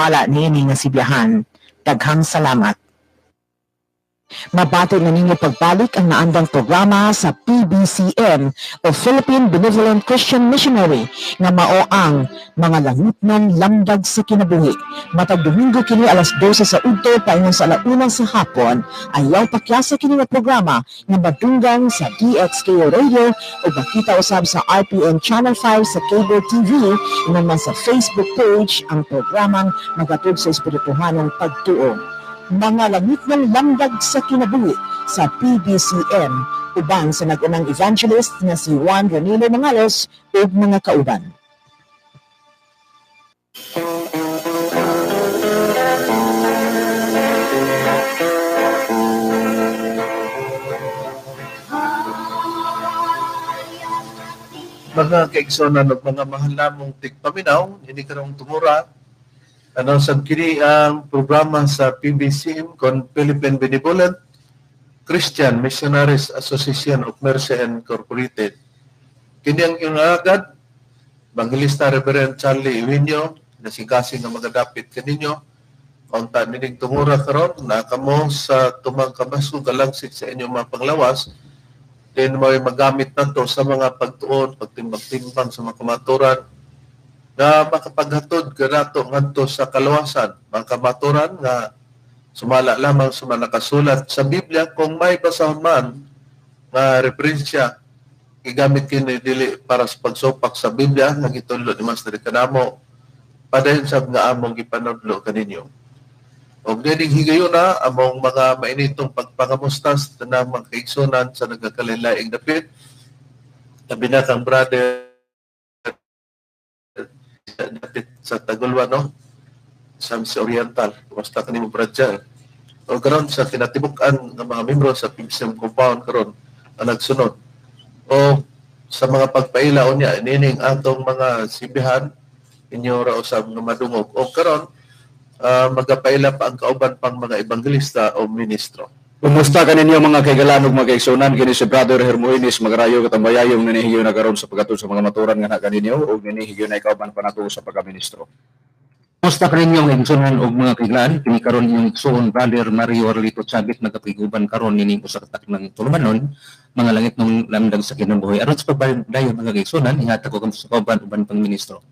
Sumala niini nga sibyahan. Daghang salamat. Mabati na ninyo pagbalik ang naandang programa sa PBCM o Philippine Benevolent Christian Missionary nga mao ang Mga Langitnong Lamdag sa Kinabuhi. Matag Domingo kini alas 12 sa udto paingon sa alauna sa hapon. Ayaw pakyasa kini nga programa nga madunggan sa DXKO Radio o makita usab sa RPN Channel 5 sa Cable TV, ingon man sa Facebook page ang programang magatod sa espirituhanong pagtuo. Mga Langitnong Lamdag sa Kinabuhi sa PBCM uban sa nag-unang evangelist nga si Juan Ronilo Mangalos ug mga kauban. Mga kaigsonan ug mga mahal namong tigpaminaw, ini karong tumura ano sab kini ang programa sa PBCM kon Philippine Benevolent Christian Missionaries Association of Mercy Incorporated. Kini ang iyong agad, Evangelista Reverend Charlie Iwinyo, nasikasi nga magadapit kaninyo. Kaunta nining tungura karon na kamo sa tumang kabaso galangsik sa inyong mga panglawas, then may magamit nato sa mga pagtuon, pagtimbang-timbang sa mga kamaturan nga makapaghatod kanato ngadto sa kaluwasan, mga kamaturan nga sumala lamang sa mga nakasulat sa Biblia. Kung may basahon man nga referensya, gigamit kini dili para sa pagsupak sa Biblia nga gitudlo ni Master kanamo, padayon sab nga among gipanudlo kaninyo. Og dining higayuna among mga mainitong pagpangamusta sa tanang mga kaigsunan sa nagkakalain-laing dapit, labi na kang brother dapit sa Tagulwa, no, sa Misamis Oriental. Kumusta kanimo, brother? O karon sa kinatibuk-an ng mga membro sa PBCM compound karon ang nagsunod. O sa mga pagpaila unya nining atong mga sibihan inyo ra usab nga madungog. O karon magapaila pa ang kauban pang mga ebanghelista o ministro. Kumusta kaninyo mga kaigalan ug mga kaigsunan, kini si Brother Hermogenes Magrayo katambayayong ninihiyo na karon sa paghatod sa mga maturan nga na kaninyo ug ninihiyo na kauban pa nato sa pagkaministro. Kumusta kaninyo mga igsunan ug mga kaigalan, kini karon inyong igsuon Brother Mario Arlito Chavit nagapiguban karon nining usa ka taknang tulumanon, Mga Langitnong Lamdag sa Kinabuhi. Aron sa pagpadayon mga kaigsunan, ihatag ko sa kauban uban pang ministro.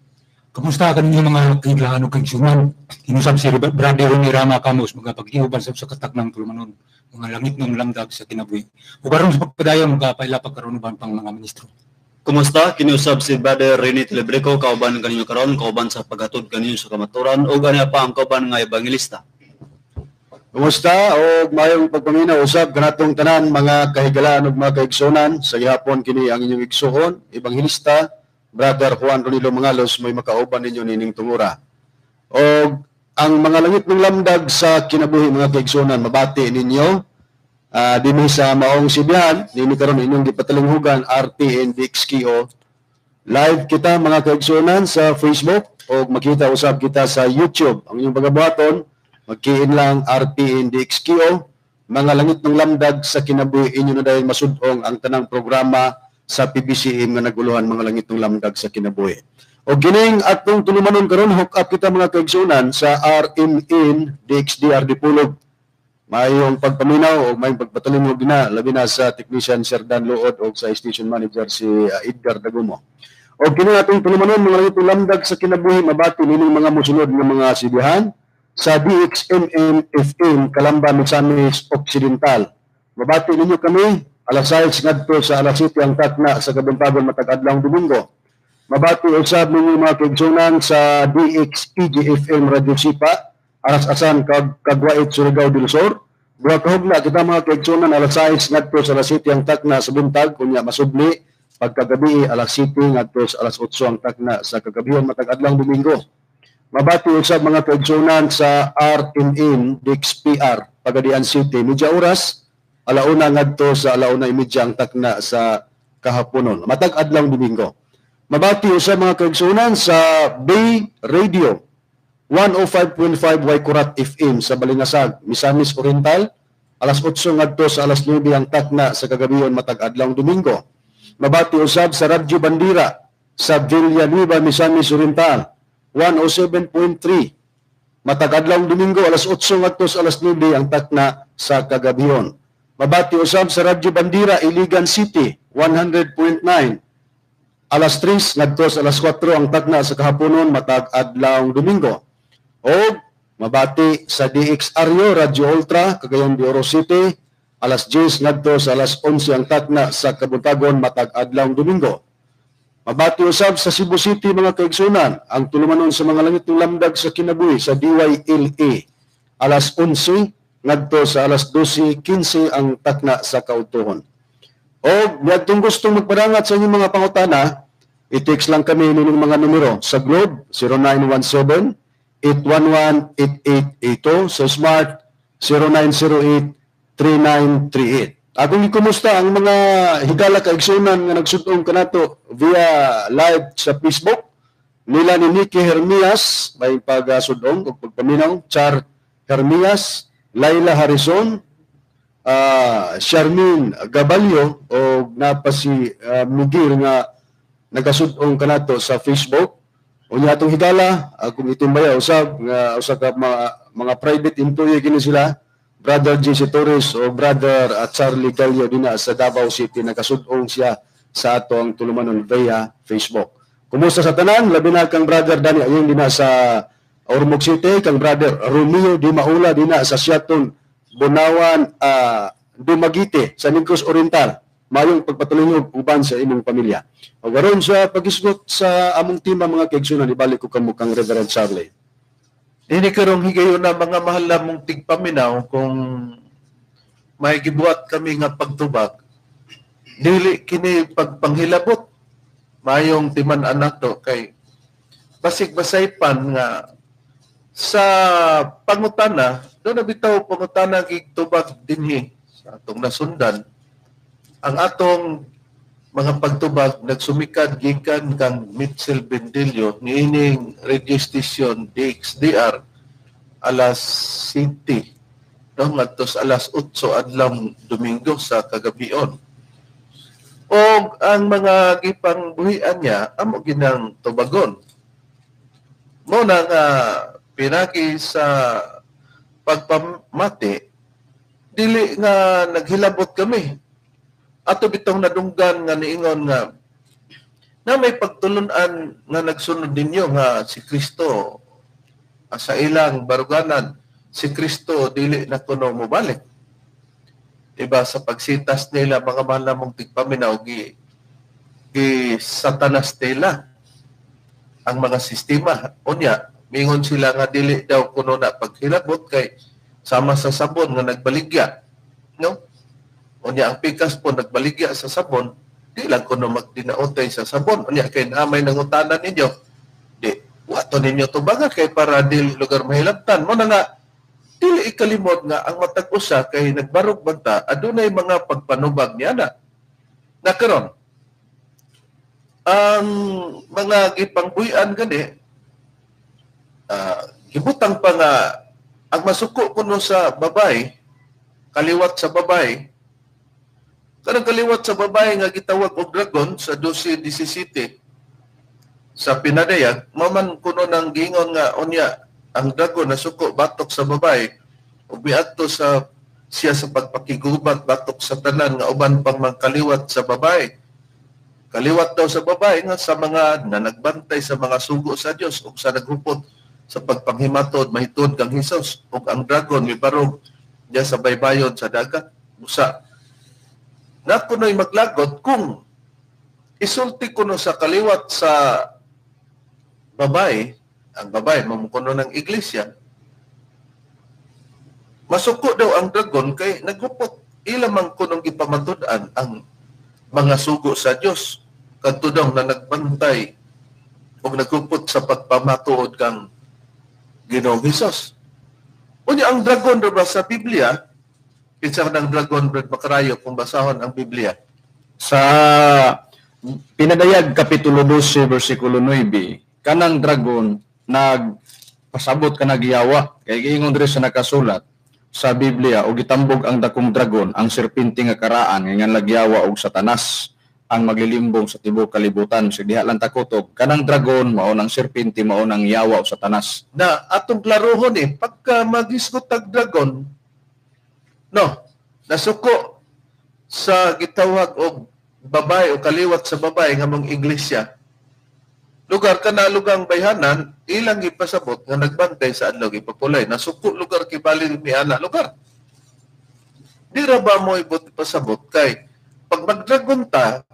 Kumusta kaninyo mga kaigalan ug kaigsunan? Kinusab si Brother Ronnie Rama Camus magapag-iuban sa kataknang tulumanon, Mga Langitnong Lamdag sa Kinabuhi. Ug aron sa pagpadayon magapaila pa karon uban pang mga ministro. Kumusta? Kiniusab si Brother Rene Telebreco kauban kaninyo karon, kauban sa paghatod kaninyo sa kamaturan ug ania pa ang kauban nga ebanghelista. Kumusta og maayong pagpaminaw usab kanatong tanan mga kahigalaan ug mga kaigsunan. Sa gihapon kini ang inyong igsuon ebanghelista Brother Juan Ronilo Mangalos may makauban ninyo nining tungura. Og ang Mga Langitnong Lamdag sa Kinabuhi, mga kaigsunan, mabati ninyo dinhi sa maong sibihan nini karon inyong gipatalinghugan RTN DXKO. Live kita mga kaigsunan sa Facebook o makita usab kita sa YouTube. Ang inyong pagabuhaton, magkiin lang RTN DXKO, Mga Langitnong Lamdag sa Kinabuhi, inyo na dahil masudong ang tanang programa sa PBCM nga naguluhan Mga Langitnong Lamdag sa Kinabuhi. O gining atong tulumanon karon, hook up kita mga kaigsunan sa RMN DXDR Dipolog. Mayong pagpaminaw o mayong pagpatalingog na, labi na sa technician Sir Dan Luod o sa station manager si Edgar Dagumo. O kini atong tulumanon Mga Langitnong Lamdag sa Kinabuhi, mabati nining mga mosunod nga mga sibihan sa DXMM FM Calamba, Misamis Occidental. Mabati ninyo kami alas 6 ngadto sa alas 7 ang takna sa kabuntagon matag adlaw Domingo. Mabati usab ninyo mga kaigsunan sa DXEGFM Radio Sipa, alas asan kag Kagwait, Surigao del Sur. Duha ka hugna kita mga kaigsunan alas 6 ngadto sa alas 7 ang takna sa buntag, unya masubli pagkagabi alas 7 ngadto sa alas 8 ang takna sa kagabihan matag adlaw Domingo. Mabati usab mga kaigsunan sa RMN DXPR Pagadian City, media oras alauna ngadto sa 1:30 ang takna sa kahaponon matag adlaw Domingo. Mabati usab mga kaigsunan sa Bay Radio 105.5 Waikurat FM sa Balingasag, Misamis Oriental, alas 8 ngadto sa alas 9 ang takna sa kagabiyon matag adlaw Domingo. Mabati usab sa Radyo Bandira sa Villanueva, Misamis Oriental, 107.3. Matag adlaw Domingo alas 8 ngadto sa alas 9 ang takna sa kagabhion. Mabati usab sa Radyo Bandira, Iligan City, 100.9. Alas 3 ngadto sa alas 4 ang takna sa kahaponon matag adlaw Domingo. O mabati sa DXRU Radyo Ultra, Cagayan de Oro City, alas 10 ngadto sa alas 11 ang takna sa kabuntagon matag adlaw Domingo. Mabati usab sa Cebu City, mga kaigsunan, ang tulumanon sa mga langit ng lamdag sa kinabuhi sa DYLA, alas 11 ngadto sa alas 12:15 ang takna sa kaudtuhon. O niadtong gustong magpadangat sa inyong mga pangutana, i-text lang kami ninyong mga numero sa Globe 0917 811 8882, sa Smart 0908 3938. Akong gikumusta ang mga higala kaigsunan nga nagsud-ong kanato via live sa Facebook nila ni Nikki Hermias, may pagsudong ug pagpaminaw, Char Hermias, Laila Harrison, Charmaine Gabalio o napa si Miguel nga nagasud-ong kanato sa Facebook. Unya atong higala, akong itumbaya usab nga usa ka mga private employee kini sila, Brother JC Torres o Brother Charlie Gallo dina sa Davao City, nakasud-ong siya sa ato ang tulumanon via Facebook. Kumusta sa tanan, labi na kang Brother Danny Ayong dina sa Ormoc City, kang Brother Romeo Di Maula dina sa Siaton, Bunawan, Dumaguete sa Negros Oriental. Mayong pagpatuloy uban sa imong pamilya. O karon sa pagisgot sa among tema, mga kaigsunan, ibalik ko kamo kang Reverend Charlie. Dini karong higayon na, mga mahal namong tigpaminaw, kung may gibuhat kami nga pagtubag, dili kini pagpanghilabot. Mayong timan-an nato kay basig basaypan nga sa pangutana, doon na bitaw pangutana gigtubag dinhi sa atong nasundan. Ang atong mga pagtubag nagsumikad gikan kang Mitchell Bendillo niining radio station DXDR alas 7, no, ngadto sa alas 8 adlaw Domingo sa kagabion. Og ang mga gipangbuhian niya amo ginang tubagon. Mo na nga pinagi sa pagpamati, dili nga naghilabot kami. Ato bitong nadunggan nga niingon nga na may pagtulunan nga nagsunod ninyo nga si Kristo sa ilang baruganan, si Kristo dili na kuno mobalik. Diba sa pagsitas nila, mga mahal namong tigpaminaw, gi satanas nila ang mga sistema. Unya, mingon sila nga dili daw kuno na paghilabot kay sama sa sabon nga nagbaligya. No? Unya ang pikas po nagbaligya sa sabon, di lang kuno magdinaotay sa sabon. Unya kay naamay nangutanan ninyo, di wato ninyo tubaga kay para dili lugar mahilabtan. Mo na nga dili ikalimot nga ang matag usa kay nagbarog banta adunay mga pagpanubag niya na. Na karon ang mga gipangbuy-an gani, gibutang pa nga ang masuko kuno sa babae, kaliwat sa babae, kanang kaliwat sa babae nga gitawag og dragon sa 12:17 sa pinadayag, maman kuno nang giingon nga unya ang dragon nasuko batok sa babae ug miadto sa siya sa pagpakigubat batok sa tanan nga uban pang mangkaliwat sa babae. Kaliwat daw sa babae nga sa mga na nagbantay sa mga sugo sa Dios ug sa naghupot sa pagpanghimatod mahitungod kang Hesus, ug ang dragon mibarog diya sa baybayon sa dagat. Usa na kuno'y maglagot kung isulti kuno sa kaliwat sa babae, ang babae mamukuno ng iglesia, masuko daw ang dragon kay naghupot ilamang kunong gipamatud-an ang mga sugo sa Dios kadto daw na nagbantay o naghupot sa pagpamatuod kang Ginoong Hesus. Unya ang dragon ba sa Biblia, kinsa ng dragon, Brad Macarayo, kung basahon ang Biblia? Sa Pinadayag Kapitulo 12, versikulo 9, kanang dragon nagpasabot ka nagyawa. Kay giingon diri sa nakasulat sa Biblia, og gitambog ang dakong dragon, ang serpente nga karaan, nga ngan lagyawa og Satanas. Ang maglilimbong sa tibuok kalibutan. So diha lang takutob kanang dragon mao nang serpente, mao nang yawa o Satanas. Na atong klarohon eh, pagka magisgot tag dragon, no, nasuko sa gitawag og babae o kaliwat sa babae nga mong iglesia. Lugar ka na lugang bayhanan, ilang ipasabot nga nagbantay sa adlaw gipapulay. Nasuko lugar kibali mi ana lugar. Di ra ba mo ibot ipasabot kay pag magdragon ta,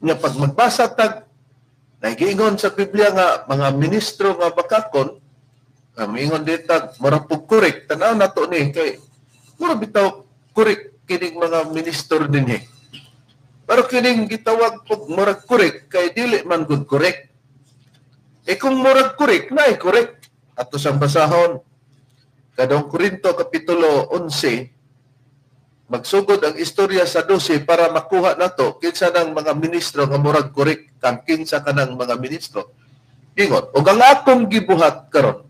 nga pag magbasa tag nagiingon sa Biblia nga mga ministro nga bakakon, nga miingon ditag mura pug kurik, tan-aw nato ni kay mura bitaw kurik kining mga ministro dinhi. Pero kining gitawag pug murag kurik kay dili man gud kurik. E kung murag kurik, naay kurik. Ato sang basahon, Kadong Korinto Kapitulo 11, magsugod ang istorya sa 12 para makuha nato kinsa ng mga ministro nga murag kurik kang kinsa kanang mga ministro. Ingon, og ang akong gibuhat karon,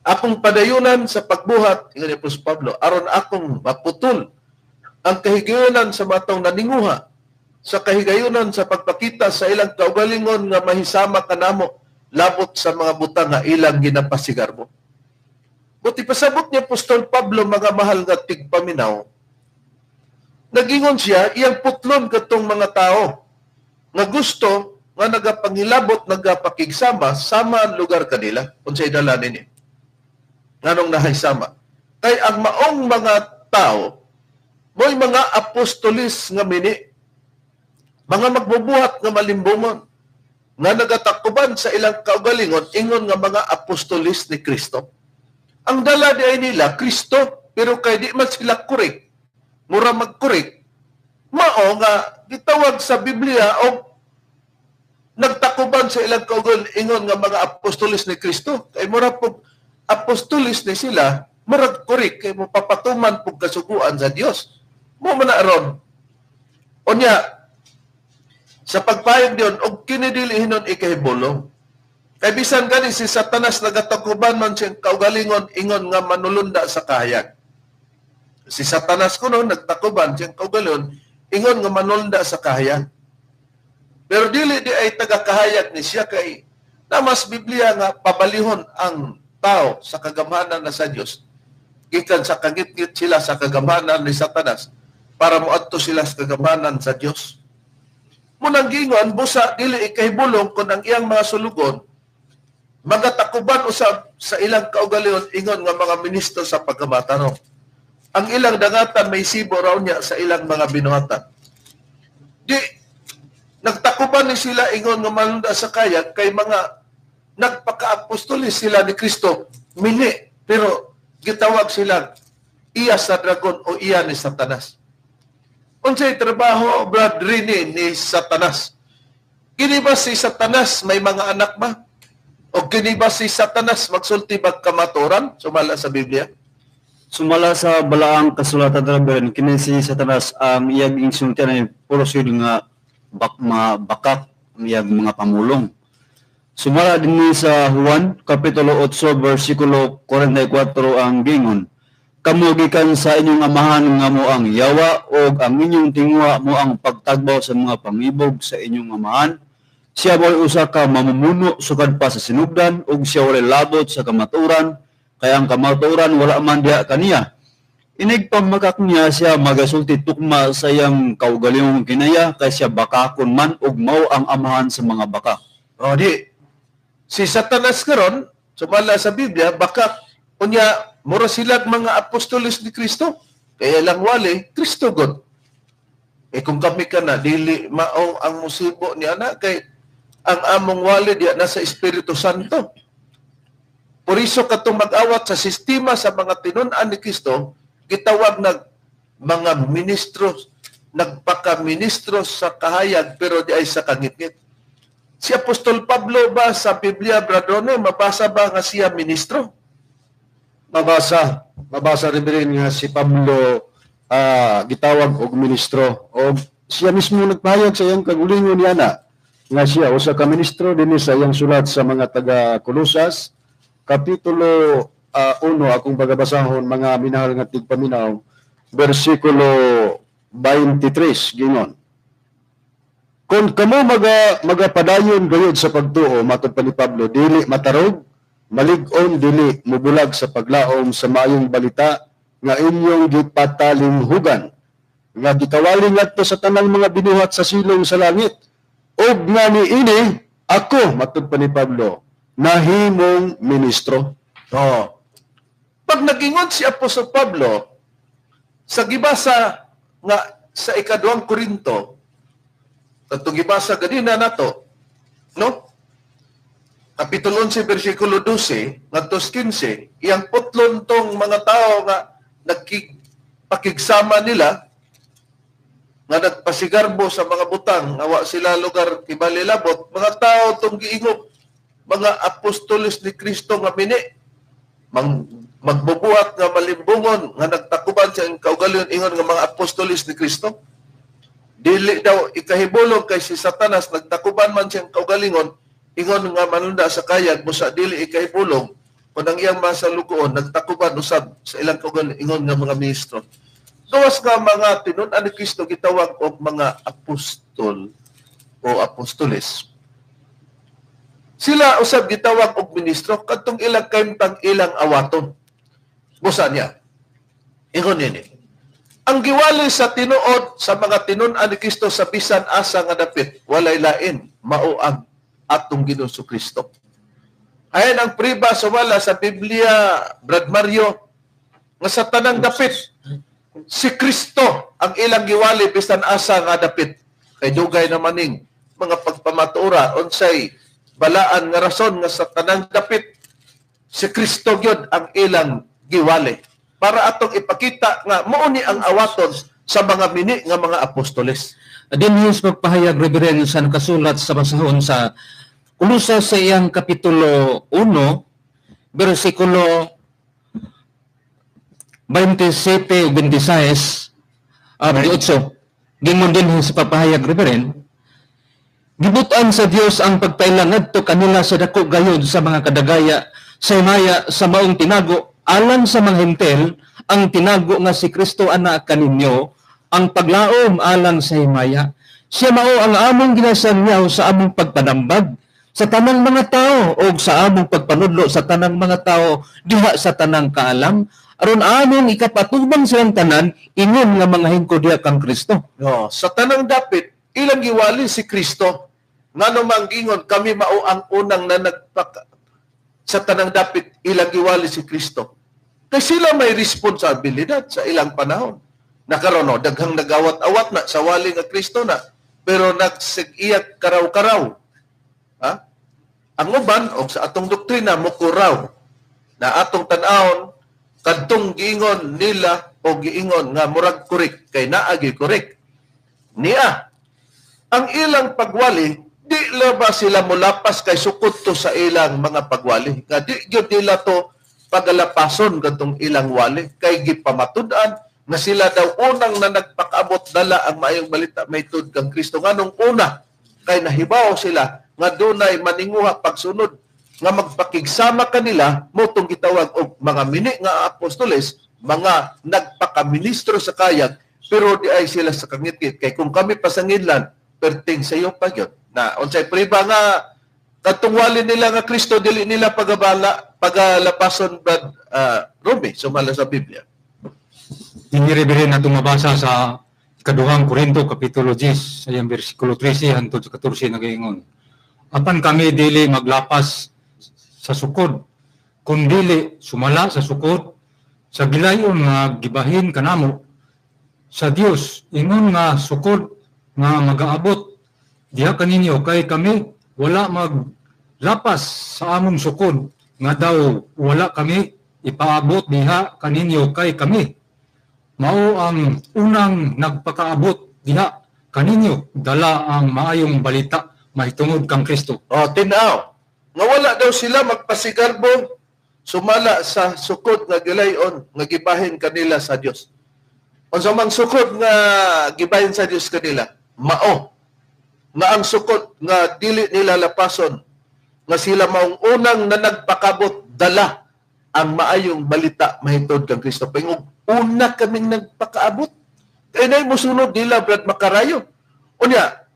akong padayunan sa pagbuhat, ingon ni Apostol Pablo, aron akong maputol ang kahigayunan sa matong naninguha, sa kahigayunan sa pagpakita sa ilang kaugalingon nga mahisama kanamo labot sa mga butang nga ilang ginapasigarbo. Buti pasabot ni Apostol Pablo, mga mahal nga tigpaminaw, nagingon siya, iyang putlon katong mga tao nga gusto nga nagapangilabot, nagapakigsama, sama ang lugar kanila, unsay dala nini. Nganong nahaysama? Kay ang maong mga tao, mo'y mga apostolis nga mini, mga magbubuhat nga malimbungon, nga nagatakuban sa ilang kaugalingon, ingon nga mga apostolis ni Kristo. Ang dala di ay nila, Kristo, pero kay di man sila kurik, mura magkurik, mao nga gitawag sa Biblia og nagtakuban sa ilang kaugalingon nga mga apostolis ni Kristo. Kay mura po apostolis ni sila, murag kurik, kay mapapatuman pug kasuguan sa Dios. Mo man na ron. Unya, sa pagpayag diyon, og kini dili hinon ikahibulong. Kay bisan gani si Satanas nagatakuban man siyang kaugalingon ingon nga manulunda sa kahayag. Si Satanas kuno nagtakuban siyang kaugalingon ingon nga manulunda sa kahayag. Pero dili di ay taga-kahayag ni siya kay namas Biblia nga pabalihon ang tao sa kagamhanan na sa Dios. Gikan sa kagitgit sila sa kagamhanan ni Satanas para moadto sila sa kagamhanan sa Dios. Munang giingon busa dili ikahibulong kun ang iyang mga sulugon magatakuban usab sa ilang kaugalingon ingon nga mga ministro sa pagkamatarong. Ang ilang dangatan may sibo raw niya sa ilang mga binuhatan. Di nagtakuban ni sila ingon nga manunda sa kayag kay mga nagpaka-apostolis sila ni Kristo mini, pero gitawag sila iya sa dragon o iya ni Satanas. Unsay trabaho, Brad Rene, ni Satanas? Kini ba si Satanas may mga anak ba? O kini ba si Satanas magsulti bag kamaturan? Sumala sa Biblia? Sumala sa balaang kasulatan, Reverend, kini si Satanas ang iyang insultian ay puro sud nga bakak ang iyang mga pamulong. Sumala din ni sa Juan, Kapitulo 8, versikulo 44 ang gingon, Kamo gikan sa inyong amahan nga mo ang yawa og ang inyong tinguha mo ang pagtagbaw sa mga pangibog sa inyong amahan. Siya mo'y usa ka mamumuno sukad pa sa sinugdan ug siya walay labot sa kamatuoran, kay ang kamatuoran wala man diha kaniya. Inig pamakak niya siya magasulti tukma sa iyang kaugalingong kinaya, kay siya bakakon man ug mao ang amahan sa mga baka. O di, si Satanas karon sumala sa Biblia, bakak unya mura sila mga apostolis ni Kristo. Kaya lang wali, Kristo God. E kung kami ka na, dili mao ang musibo ni ana, kay ang among wali diya nasa Espiritu Santo. Por iso katong mag-awat sa sistema sa mga tinun-an ni Kristo, gitawag nag mga ministro, nagpaka-ministro sa kahayag pero di ay sa kangitngit. Si Apostol Pablo ba sa Biblia, Bradone, mabasa ba nga siya ministro? Mabasa. Mabasa rin nga si Pablo gitawag og ministro. O siya mismo nagpahayag sa iyang kagulingon niya na nga siya usa ka ministro dinhi sa iyang sulat sa mga taga Colosas kapitulo 1 akong pagabasahon mga minahal nga tigpaminaw versikulo 23 gingon. Kung kamo magapadayon gayud sa pagtuo, matod pa ni Pablo, dili matarog, malig-on, dili mubulag sa paglaom sa maayong balita nga inyong gipatalinghugan, nga gikawali ngadto sa tanang mga binuhat sa silong sa langit, ug nga niini ako, matod pa ni Pablo, nahimong ministro. Oh. Pag nagingon si Apostol Pablo sa gibasa nga sa ikaduhang Korinto, katong gibasa ganina nato, no? Kapitulo 11 bersikulo 12 ngadto 15, iyang putlon tong mga tao nga nagkipakigsama nila, nga nagpasigarbo sa mga butang, awa sila lugar kibalilabot, mga tao tong giingop, mga apostoles ni Kristo nga mini, magbubuhat nga malimbungon, nga nagtakuban sa kaugalingon ingon nga mga apostoles ni Kristo. Dili daw ikahibulog kay si Satanas nagtakuban man siyang kaugalingon ingon nga manunda sa kayag busa dili ikahibulog kun ang iyang masalugoon nagtakuban usab sa ilang kaugalingon ingon nga mga ministro. Gawas nga mga tinun-an ni Kristo gitawag og mga apostol o apostoles. Sila usab gitawag og ministro kadtong ilang kahimtang ilang awaton. Busa niya. Ingon nini. Ang giwali sa tinuod sa mga tinun-an ni Kristo sa bisan asa nga dapit, walay lain, mao ang atong Ginoong Kristo. Ayan ang priba sa wala sa Biblia, Brad Mario, nga sa tanang dapit, si Kristo ang ilang giwali bisan asa nga dapit. Kay dugay na maning mga pagpamatuora, unsay balaan nga rason nga sa tanang dapit, si Kristo gyud ang ilang giwali. Para atong ipakita nga mao ni ang awaton sa mga mini nga mga apostoles. Dinhi sa pagpahayag, Reverend, sa nakasulat sa basahon sa Kolosas sa iyang Kapitulo 1, versikulo 27 ug 26, 28. Gingon dinhi sa pagpahayag, Reverend, gibutan sa Dios ang pagpaila ngadto kanila sa dako gayud sa mga kadagaya sa himaya sa maong tinago alang sa mga Hentil, ang tinago nga si Kristo ana kaninyo, ang paglaom alang sa himaya. Siya mao ang among ginasanyaw sa among pagpanambag sa tanang mga tao o sa among pagpanudlo sa tanang mga tao diha sa tanang kaalam, aron among ikapatubang silang tanan ingon nga mga hingko diha kang Kristo. No, sa tanang dapit ilang giwali si Kristo. Ngano man gingon kami mao ang unang nanagpak sa tanang dapit ilang giwali si Kristo. Kay sila may responsibilidad sa ilang panahon. Nakaroon, no, daghang nagawat-awat na sa wali nga Kristo na, pero nagsigiyak karaw-karaw. Ha? Ang uban, o sa atong doktrina, mukuraw, na atong tan-awon, kadtong giingon nila o giingon nga murag kurik, kay naagi kurik. Niya, ang ilang pagwali, di la ba sila mulapas kay sukod to sa ilang mga pagwali. Nga di gyud nila to pagalapason kadtong ilang wali, kay gipamatud-an nga sila daw unang na nagpakaabot dala ang maayong balita mahitungod kang Kristo. Nganong una kay nahibaw sila nga dunay maninguha pagsunod nga magpakigsama kanila motong gitawag og mga mini nga apostoles, mga nagpakaministro sa kayag, pero di ay sila sa kangitngit kay kung kami pasanginlan perting sayo pa gyud. Na unsay priba nga kadtong wali nila nga Kristo dili nila pagabala pagalapason brad Rome sumala sa Biblia. Dinhi Reverend natong mabasa sa ikaduhang Korinto kapitulo 10 sa iyang bersikulo 13 hangtod sa 14 nagaingon. Apan kami dili maglapas sa sukod, kun dili sumala sa sukod sa gilayon nga gibahin kanamo sa Dios ingon nga sukod nga magaabot diha kaninyo, kay kami wala maglapas sa among sukod nga daw wala kami ipaabot diha kaninyo, kay kami mao ang unang nagpakaabot diha kaninyo dala ang maayong balita mahitungod kang Kristo. Oh, tinaw nga wala daw sila magpasigarbo sumala sa sukod nga gilayon nga gibahin kanila sa Dios. Unsa man sukod nga gibahin sa Dios kanila, mao nga ang sukod nga dili nila lapason nga sila maong unang na nagpakabot dala ang maayong balita mahitungod kang Kristo. Pingog una kaming nagpakaabot. Kay nay mosunod nila brad Makarayo. Unya,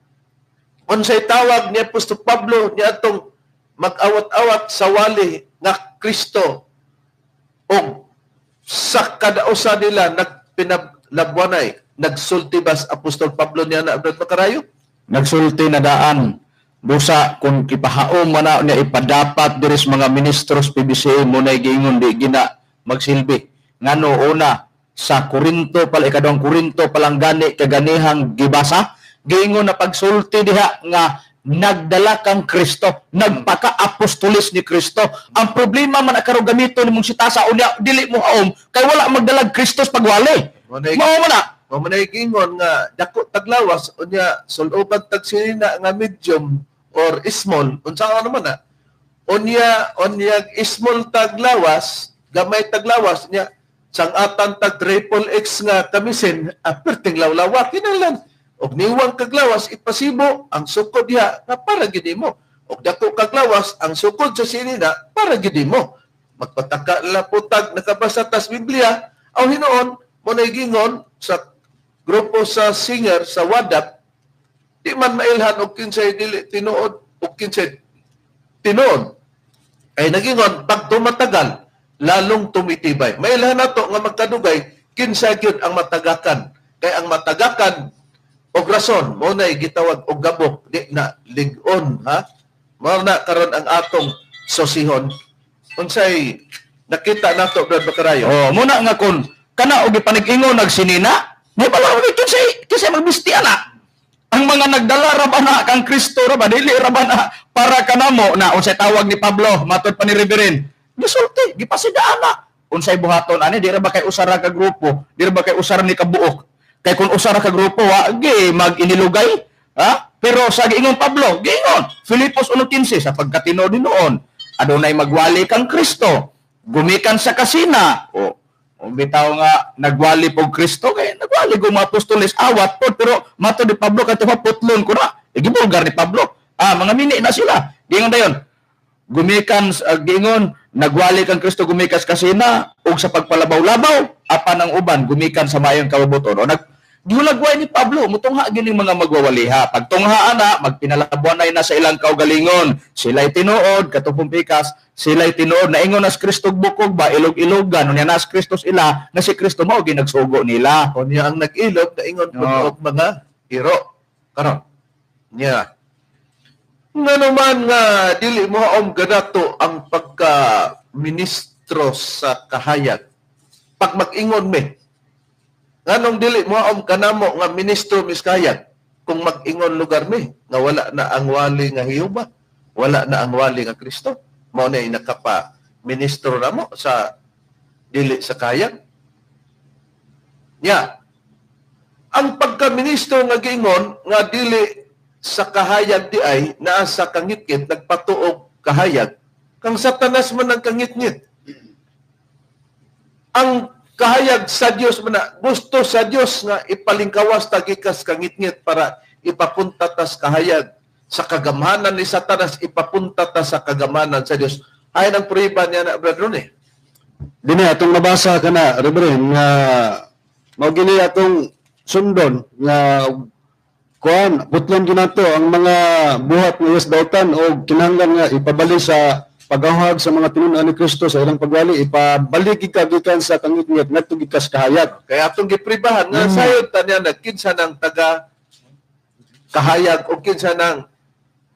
Unsay tawag ni Apostol Pablo niadtong mag-awat-awat sa wali nga Kristo og sa kada usa nila nagpinalabwanay? Nagsulti ba Apostol Pablo niya na, Brad Makarayo? Nagsulti na daan. Busa kung ipahaom man na niya ipadapat diri sa mga ministros PBCA mo na giingon di gina magsilbi. Ngano una sa Korinto pala, ikaduhang Korinto palang gani kaganihang gibasa, giingon na pagsulti diha nga nagdala kang Kristo, nagpaka-apostolis ni Kristo. Ang problema man karon gamito nimong sitasa unya dili mo haom kay wala magdalag Kristo sa pagwali. Mao man na. Mao man giingon nga dako taglawas unya sul-oban tag sinina nga medium or small, unsa ka naman na. Unya unya small taglawas, gamay taglawas nya sangatan tag triple X nga kamisin, aperting lawlawa kinahanglan. Og niwang kaglawas ipasibo ang sukod diha nga para gid nimo. Og dako kaglawas ang sukod sa sinina para gid nimo. Magpataka la putag nakabasa tas Biblia aw hinuon mo na gingon sa grupo sa singer sa Wadap, di man mailhan og kinsay dili tinuod og kinsay tinuod. Ay nagingon pag tumatagal lalong tumitibay. Mailhan nato nga magkadugay kinsa gyud ang matagakan. Kay ang matagakan og rason mo na gitawag og gabok di na lig-on, ha. Mao na karon ang atong sosihon. Unsay nakita nato, Brad Bakarayo? Oh, muna nga kun kana og gipanig-ingon nagsinina, may bala og kinsay kinsay magbisti ana. Ang mga nagdala ra ba na kang Kristo ra ba, dili ra ba na para kanamo na unsay tawag ni Pablo matud pa ni Reverend. Gisulti, gipasida ana. Unsay buhaton ani, di ra ba kay usara ka grupo, di ra ba kay usara ni kabuok. Kay kung usara ka grupo wa gi mag-inilugay, ha? Pero sa giingon Pablo, giingon Filipos 1:15 sa pagkatinuod noon, adunay magwali kang Kristo, gumikan sa kasina. O bitaw nga nagwali pog Kristo kay nagwali go mga apostoles awat pod, pero mato ni Pablo kadto putlon ko na. Gibulgar ni Pablo. Ah, mga mini na sila. Giingon dayon. Gumikan giingon nagwali kang Kristo gumikan sa kasina ug sa pagpalabaw-labaw apan ang uban gumikan sa mayong kabubuton. O nag gihulagway ni Pablo mutungha gining mga magwawaliha. Pagtungha ana magpinalabuanay na sa ilang kaugalingon. Sila'y tinuod katupong pikas, sila'y tinuod naingon nas Kristo bukog ba ilog-ilogan unya nas Kristo ila na si Kristo mao ginagsugo nila. Unya ang nag-ilog naingon pud og mga iro. Karon nya ngano man nga dili mo haom ganato ang pagka ministro sa kahayag. Pag mag-ingon me, nganong dili mo haom kanamo nga ministro mis kahayag kung mag-ingon lugar me nga wala na ang wali nga Hiuba, wala na ang wali nga Kristo, mao na nakapa ministro namo sa dili sa kahayag. Nya ang pagka ministro nga giingon nga dili sa kahayag di ay naa sa kangitngit, nagpatuog kahayag, kang Satanas man ang kangitngit. Ang kahayag sa Dios man na, gusto sa Dios nga ipalingkawas tagikas kangitngit para ipapunta tas kahayag sa kagamhanan ni Satanas, ipapunta ta sa kagamanan sa Dios. Ay ang prueba niya na, Brad Ronnie. Dini atong nabasa ka na, Reverend, nga mao gini atong sundon nga kuan putlon ginato ang mga buhat ng Iyas dautan o kinahanglan nga ipabali sa pagahag sa mga tinun-an ni Kristo sa ilang pagwali, ipabalik gikan sa kangitngit ngadto gikas kahayag. Kaya atong gipribahan nga sayod ta niya nagkinsa ng taga kahayag o kinsa ng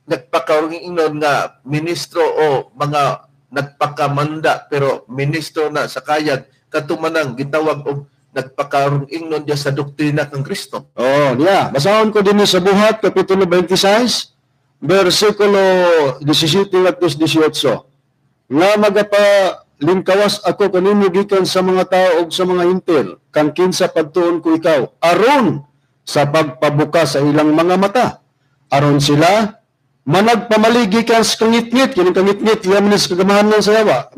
nagpakaingnon nga ministro o mga nagpakamanda pero ministro na sa kahayag kadto man ang gitawag og nagpakarong-ingnon diya sa doktrina kang Kristo. Oh, niya. Basahon ko din sa Buhat, Kapitulo 26, versikulo 17 ngadto 18. Nga magapalingkawas ako kaninyo gikan sa mga tao ug sa mga hintil, kang kinsa pagtuon ko ikaw, aron sa pagpabuka sa ilang mga mata. Aron sila managpamaligi kan sa kangitngit, kining kangitngit, yaman sa kagamahanan sa yawa.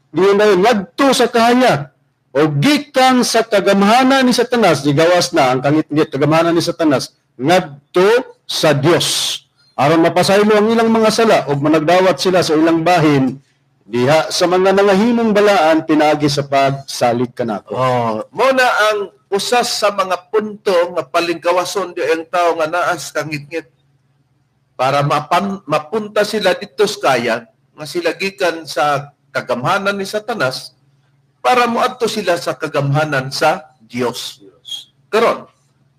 Diyon dayon ngadto sa kahayag o gikan sa kagamhanan ni Satanas, gigawas na ang kangitngit, kagamhanan ni Satanas, ngadto sa Dios. Aron mapasaylo ang ilang mga sala ug managdawat sila sa ilang bahin diha sa mga nangahimong balaan pinaagi sa pagsalig kanako. Oh, mo na ang usas sa mga punto nga palingkawason di ang tao nga naas kangitngit. Para mapunta sila dito sa kaya nga sila gikan sa kagamhanan ni Satanas para moadto sila sa kagamhanan sa Dios. Karon,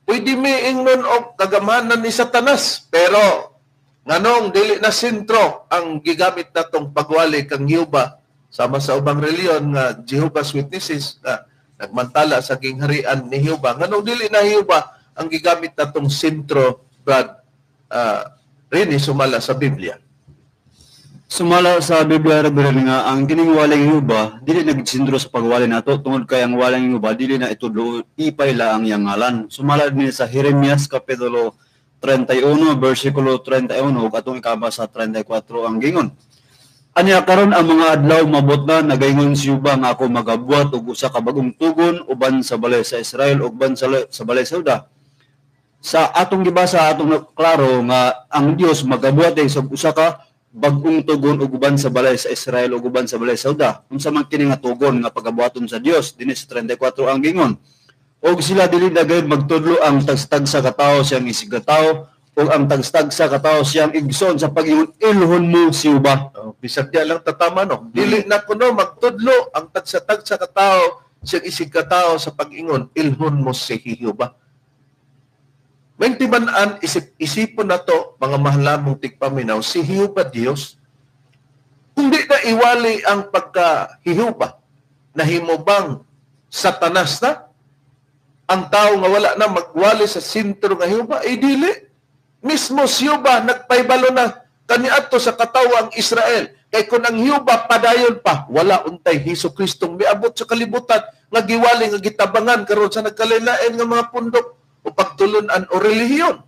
pwede mi ingnon og kagamhanan ni Satanas, pero nganong dili na sentro ang gigamit natong pagwali kang Jehova sama sa ubang reliyon nga Jehovah's Witnesses nga nagmantala sa gingharian ni Jehova, nganong dili na Jehova ang gigamit natong sentro, Brad Rini, sumala sa Biblia? Sumala sa Biblia, Reverend, nga ang kining waling Jehova dili nagsindro sa pagwali nato tungod kay ang waling Jehova dili na itudlo, ipayla ang iyang ngalan. Sumala dinhi sa Jeremias kapitulo 31 bersikulo 31 ug atong ikabasa 34 ang gingon. Anya karon ang mga adlaw mabot na, nagaingon si Jehova, nga ako magabuhat og usa ka bag-ong tugon uban sa balay sa Israel ug uban sa balay sa Juda. Sa atong gibasa, atong klaro nga ang Dios magabuhat sa usa ka bag-ong tugon ug uban sa balay sa Israel ug uban sa balay sa Juda. Unsa man kini nga tugon nga pagabuhaton sa Dios? Dinhi sa 34 ang gingon. Og sila dili na gayud magtudlo ang tagstag sa katawo siyang isig katawo ug ang tagstag sa katawo siyang igsoon sa pag-ingon, ilhon mo si Jehova. Oh, bisag diya lang tatama, no. Dili na kuno magtudlo ang tagsa-tag sa katawo siyang isig katawo sa pag-ingon, ilhon mo si Jehova. May tiban-an, isip-isipon na to, mga mahal namong tigpaminaw, si Jehova Diyos, kung di na iwali ang pagka-Jehova, nahimo bang Satanas na? Ang tao nga wala na magwali sa sentro nga Jehova, eh dili. Mismo si Jehova, nagpaybalo na kaniadto sa katawang Israel. Kay kung ang Jehova padayon pa, wala untay Hesus Kristong miabot sa kalibutan, nga giwali, nga gitabangan karon sa nagkalain-lain nga mga pundok o pagtulunan o relihiyon.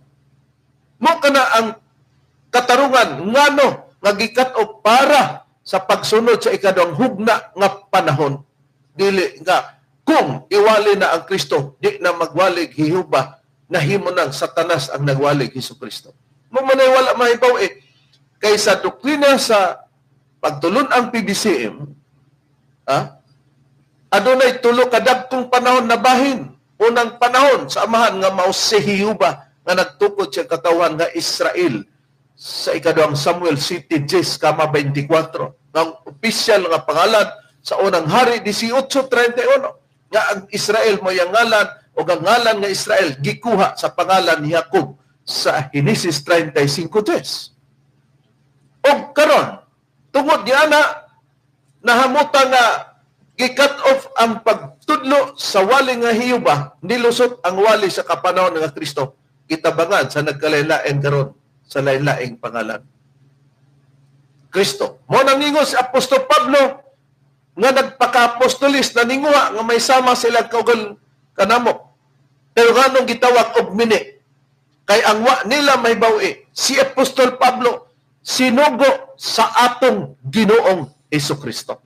Mo kana ang katarungan ngano nga gikat-o para sa pagsunod sa ikaduhang hugna nga panahon. Dili nga kung iwali na ang Kristo, di na magwalig Jehova, nahimo nang Satanas ang nagwalig Hesus Kristo. Mo man ay wala mahibaw eh. Kaysa doktrina sa pagtulun-ang PBCM, adunay tulo ka dagkong panahon na bahin. Unang panahon sa amahan nga mao si Jehova nga nagtukod siya katawan nga Israel sa ikaduhang Samuel City 10 kama 24 nga opisyal nga pangalan sa unang hari 18:31 nga ang Israel mo yang ngalan o ang ngalan nga Israel gikuha sa pangalan ni Jacob sa Genesis 35:10. Og karon tungod niana nahamutan nga gi-cut off ang pagtudlo sa wali nga Jehova, nilusot ang wali sa kapanahon nga Kristo, gitabangan sa nagkalain-lain karon sa lain-laing pangalan. Kristo. Mo nangingon si Apostol Pablo nga nagpaka-apostolis na ninguha nga may sama sila kaugal kanamo. Pero nganong gitawag og mini? Kay ang wa nila may bawi. Si Apostol Pablo sinugo sa atong Ginoong Hesukristo.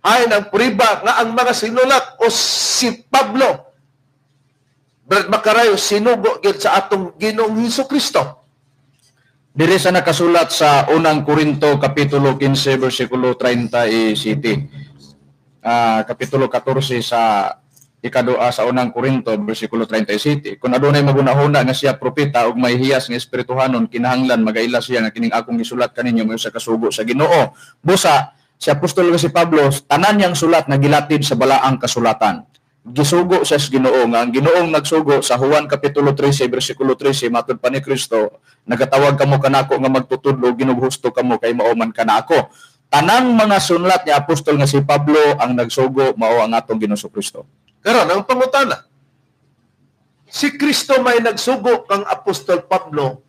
Ay nang priba nga ang mga sinulat o si Pablo Brad Macarayo sinugo gyud sa atong Ginoong Hesukristo. Diri sa nakasulat sa unang Korinto kapitulo 15 bersikulo 37. Kapitulo 14 sa ikadua sa unang Korinto bersikulo 37. Kung adunay magunahuna nga siya propeta ug may hiyas nga espirituhanon, kinahanglan magaila siya nga kining akong gisulat kaninyo may usa ka sugo sa Ginoo. Busa si apostol nga si Pablo, tanan niyang sulat na gilatid sa balaang kasulatan. Gisugo siya sa Ginoo nga ang Ginoong nagsugo sa Juan kapitulo 13 bersikulo 13 matud pa ni Kristo, nagatawag kamo kanako nga magtutudlo, ginughusto kamo kay mao man kanako. Tanang mga sunlat ni apostol nga si Pablo ang nagsugo mao ang atong Ginoong Kristo. Karon ang pangutana, si Kristo may nagsugo kang apostol Pablo.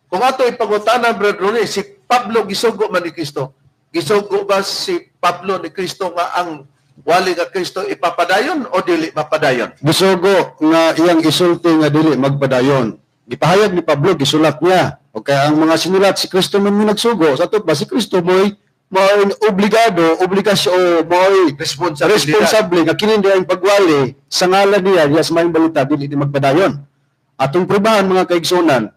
Kung ato ipangutana, Brad Ronnie, si Pablo gisugo man ni Kristo. Gisugo ba si Pablo ni Kristo nga ang wali nga Kristo ipapadayon o dili mapadayon? Gisugo nga iyang isulti nga dili magpadayon. Gipahayag ni Pablo, gisulat niya. O kaya ang mga sinulat, si Kristo man mo nagsugo. Sa ato ba, si Kristo mo'y mao'y obligado, obligasyon, o mao'y responsable nga kini ang pagwali sa ngalan niya, diya sa maayong balita, dili di magpadayon. Atong probahan mga kaigsunan,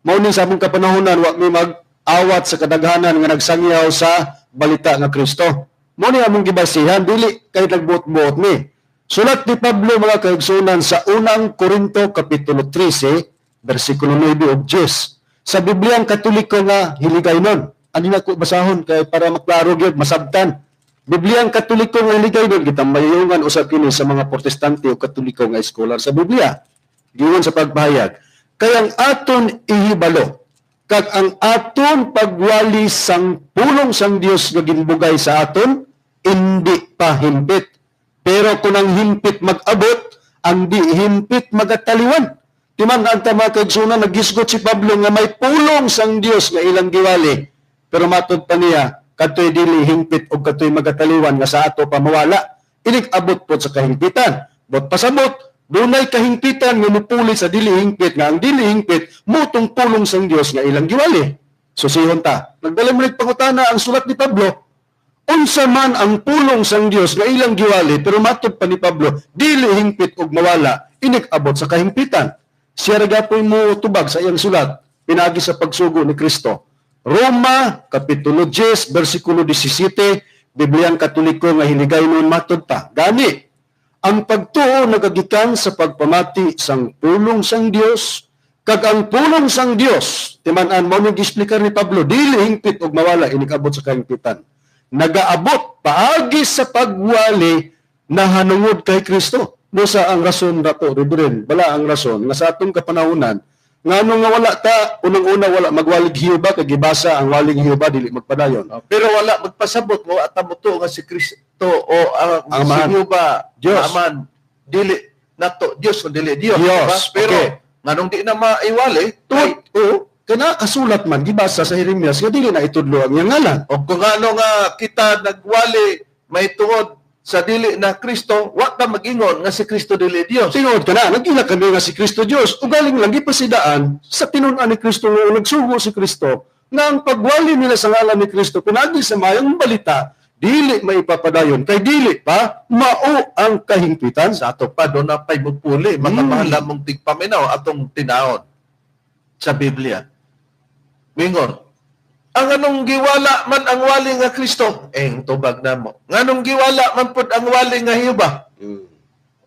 mao ni sa among kapanahonan, wa mi mag-awat sa kadaghanan nga nagsangyaw sa balita nga Kristo. Mao ni among gibasihan, dili kay nagbuot-buot ni. Sulat ni Pablo mga kaigsunan sa unang Korinto kapitulo 13 bersikulo 9 ug 10. Sa Bibliang Katoliko nga hiligaynon. Ani na ko basahon kay para maklaro gyud, masabtan. Bibliang Katoliko nga hiligaynon, kita mayungan usab kini sa mga Protestante o Katoliko nga scholar sa Biblia. Giingon sa pagpahayag, kay ang aton ihibalo kag ang aton pagwali sang pulong sang Dios nga ginbugay sa aton hindi pa himpit. Pero kung ang himpit mag-abot, ang di himpit magataliwan. Timan ang tama kaigsunan, nagisgot si Pablo nga may pulong sang Dios nga ilang giwali. Pero matod pa niya, kadtoy dili hingpit og kadtoy magataliwan nga sa ato pa mawala. Inig abot pod sa kahingpitan. Bot pasabot, dunay kahingpitan nga mupuli sa dili hingpit nga ang dili hingpit mutong pulong sang Dios nga ilang giwali. Susihon ta. Nagdala mo pangutana ang sulat ni Pablo. Unsa man ang pulong sang Dios nga ilang giwali, pero matod pa ni Pablo dili hingpit og mawala, inig abot sa kahingpitan. Siya ra gapoy mo tubag sa iyang sulat pinaagi sa pagsugo ni Kristo. Roma kapitulo 10 bersikulo 17, Bibliang Katoliko nga hiligaynon, matod pa. Gani, ang pagtuo nagagikan sa pagpamati sang pulong sang Dios, kag ang pulong sang Dios, timan-an mo ning giexplikar ni Pablo, dili hingpit og mawala, inig abot sa kahingpitan. Nagaabot paagi sa pagwali na hanungod kay Kristo. No sa ang rason rato, Reverend, bala ang rason nga sa atong kapanahonan, ngano nga wala ta, unang-una wala magwalig Hiuba, kay gibasa ang waling Hiuba dili magpadayon. Pero wala magpasabot mo at mo nga si Kristo o ang Ang si amahan. Hiuba Dios. Aman dili nato Dios kung dili Dios, Dios, diba? Pero okay. nganong di na maiwali Tungod, oo, kana kasulat man gibasa sa Jeremias nga dili na itudlo ang iyang ngalan. O kung ano nga kita nagwali may tungod sa dili na Kristo, wa ka mag-ingon nga si Kristo dili Dios. Tinuod ka na, nagila kami nga si Kristo Dios. Ugaling lang gipasidaan sa tinun-an ni Kristo nga nagsugo si Kristo nga ang pagwali nila sa ngalan ni Kristo pinagi sa mayong balita dili maipapadayon kay dili pa mao ang kahingpitan. Sa ato pa doon na pa'y mupuli, mga mahal mong tigpaminaw atong tinaon sa Biblia. Mingon, ang anong giwala man ang wali nga Kristo, eh, tubag na mo. Nganong giwala man pud ang wali nga Hiuba?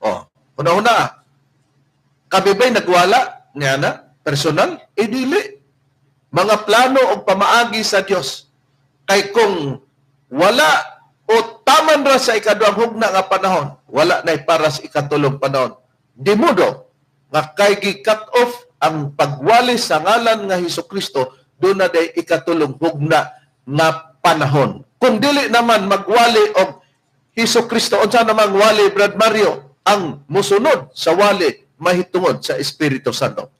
Oh, una-una. Kami ba'y nagwala niya na? Personal? Eh, dili. Mga plano o pamaagi sa Dios. Kay kung wala o taman ra sa ikaduhang hugna nga panahon, wala na para sa ikatulong panahon. Di mudo nga kay gi-cut off ang pagwali sa ngalan nga Hesus Kristo, doon na day ikatulong hugna nga panahon. Kung dili naman magwali og Hesus Kristo, unsa namang wali, Brad Mario, ang musunod sa wali mahitungod sa Espiritu Santo.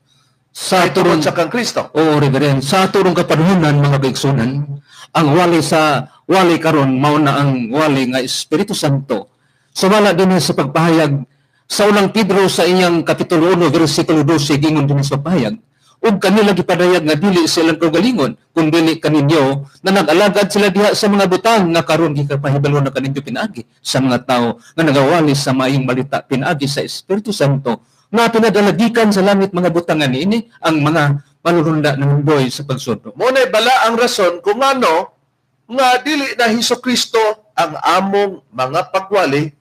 Sa Mahitungod turong sa kang Kristo. Oo, Reverend. Sa turong kapanahonan, mga kaigsunan, ang wali sa wali karon mao na ang wali nga Espiritu Santo. Sumala din sa pagpahayag sa unang Pedro sa iyang kapitulo 1 versikulo 12, gingon din sa pagpahayag, ug kanila gipadayag nga dili silang kaugalingon kun dili kaninyo na nag-alagad sila diha sa mga butang nga karon gikapahibalo na kaninyo pinaagi sa mga tawo nga nagawali sa maayong balita pinaagi sa Espiritu Santo nga pinadalagikan sa langit mga butang nga niini ang mga malulunda ng boy sa pagsuno. Muna'y bala ang rason kung ano nga dili na Hesus Kristo ang among mga pagwali,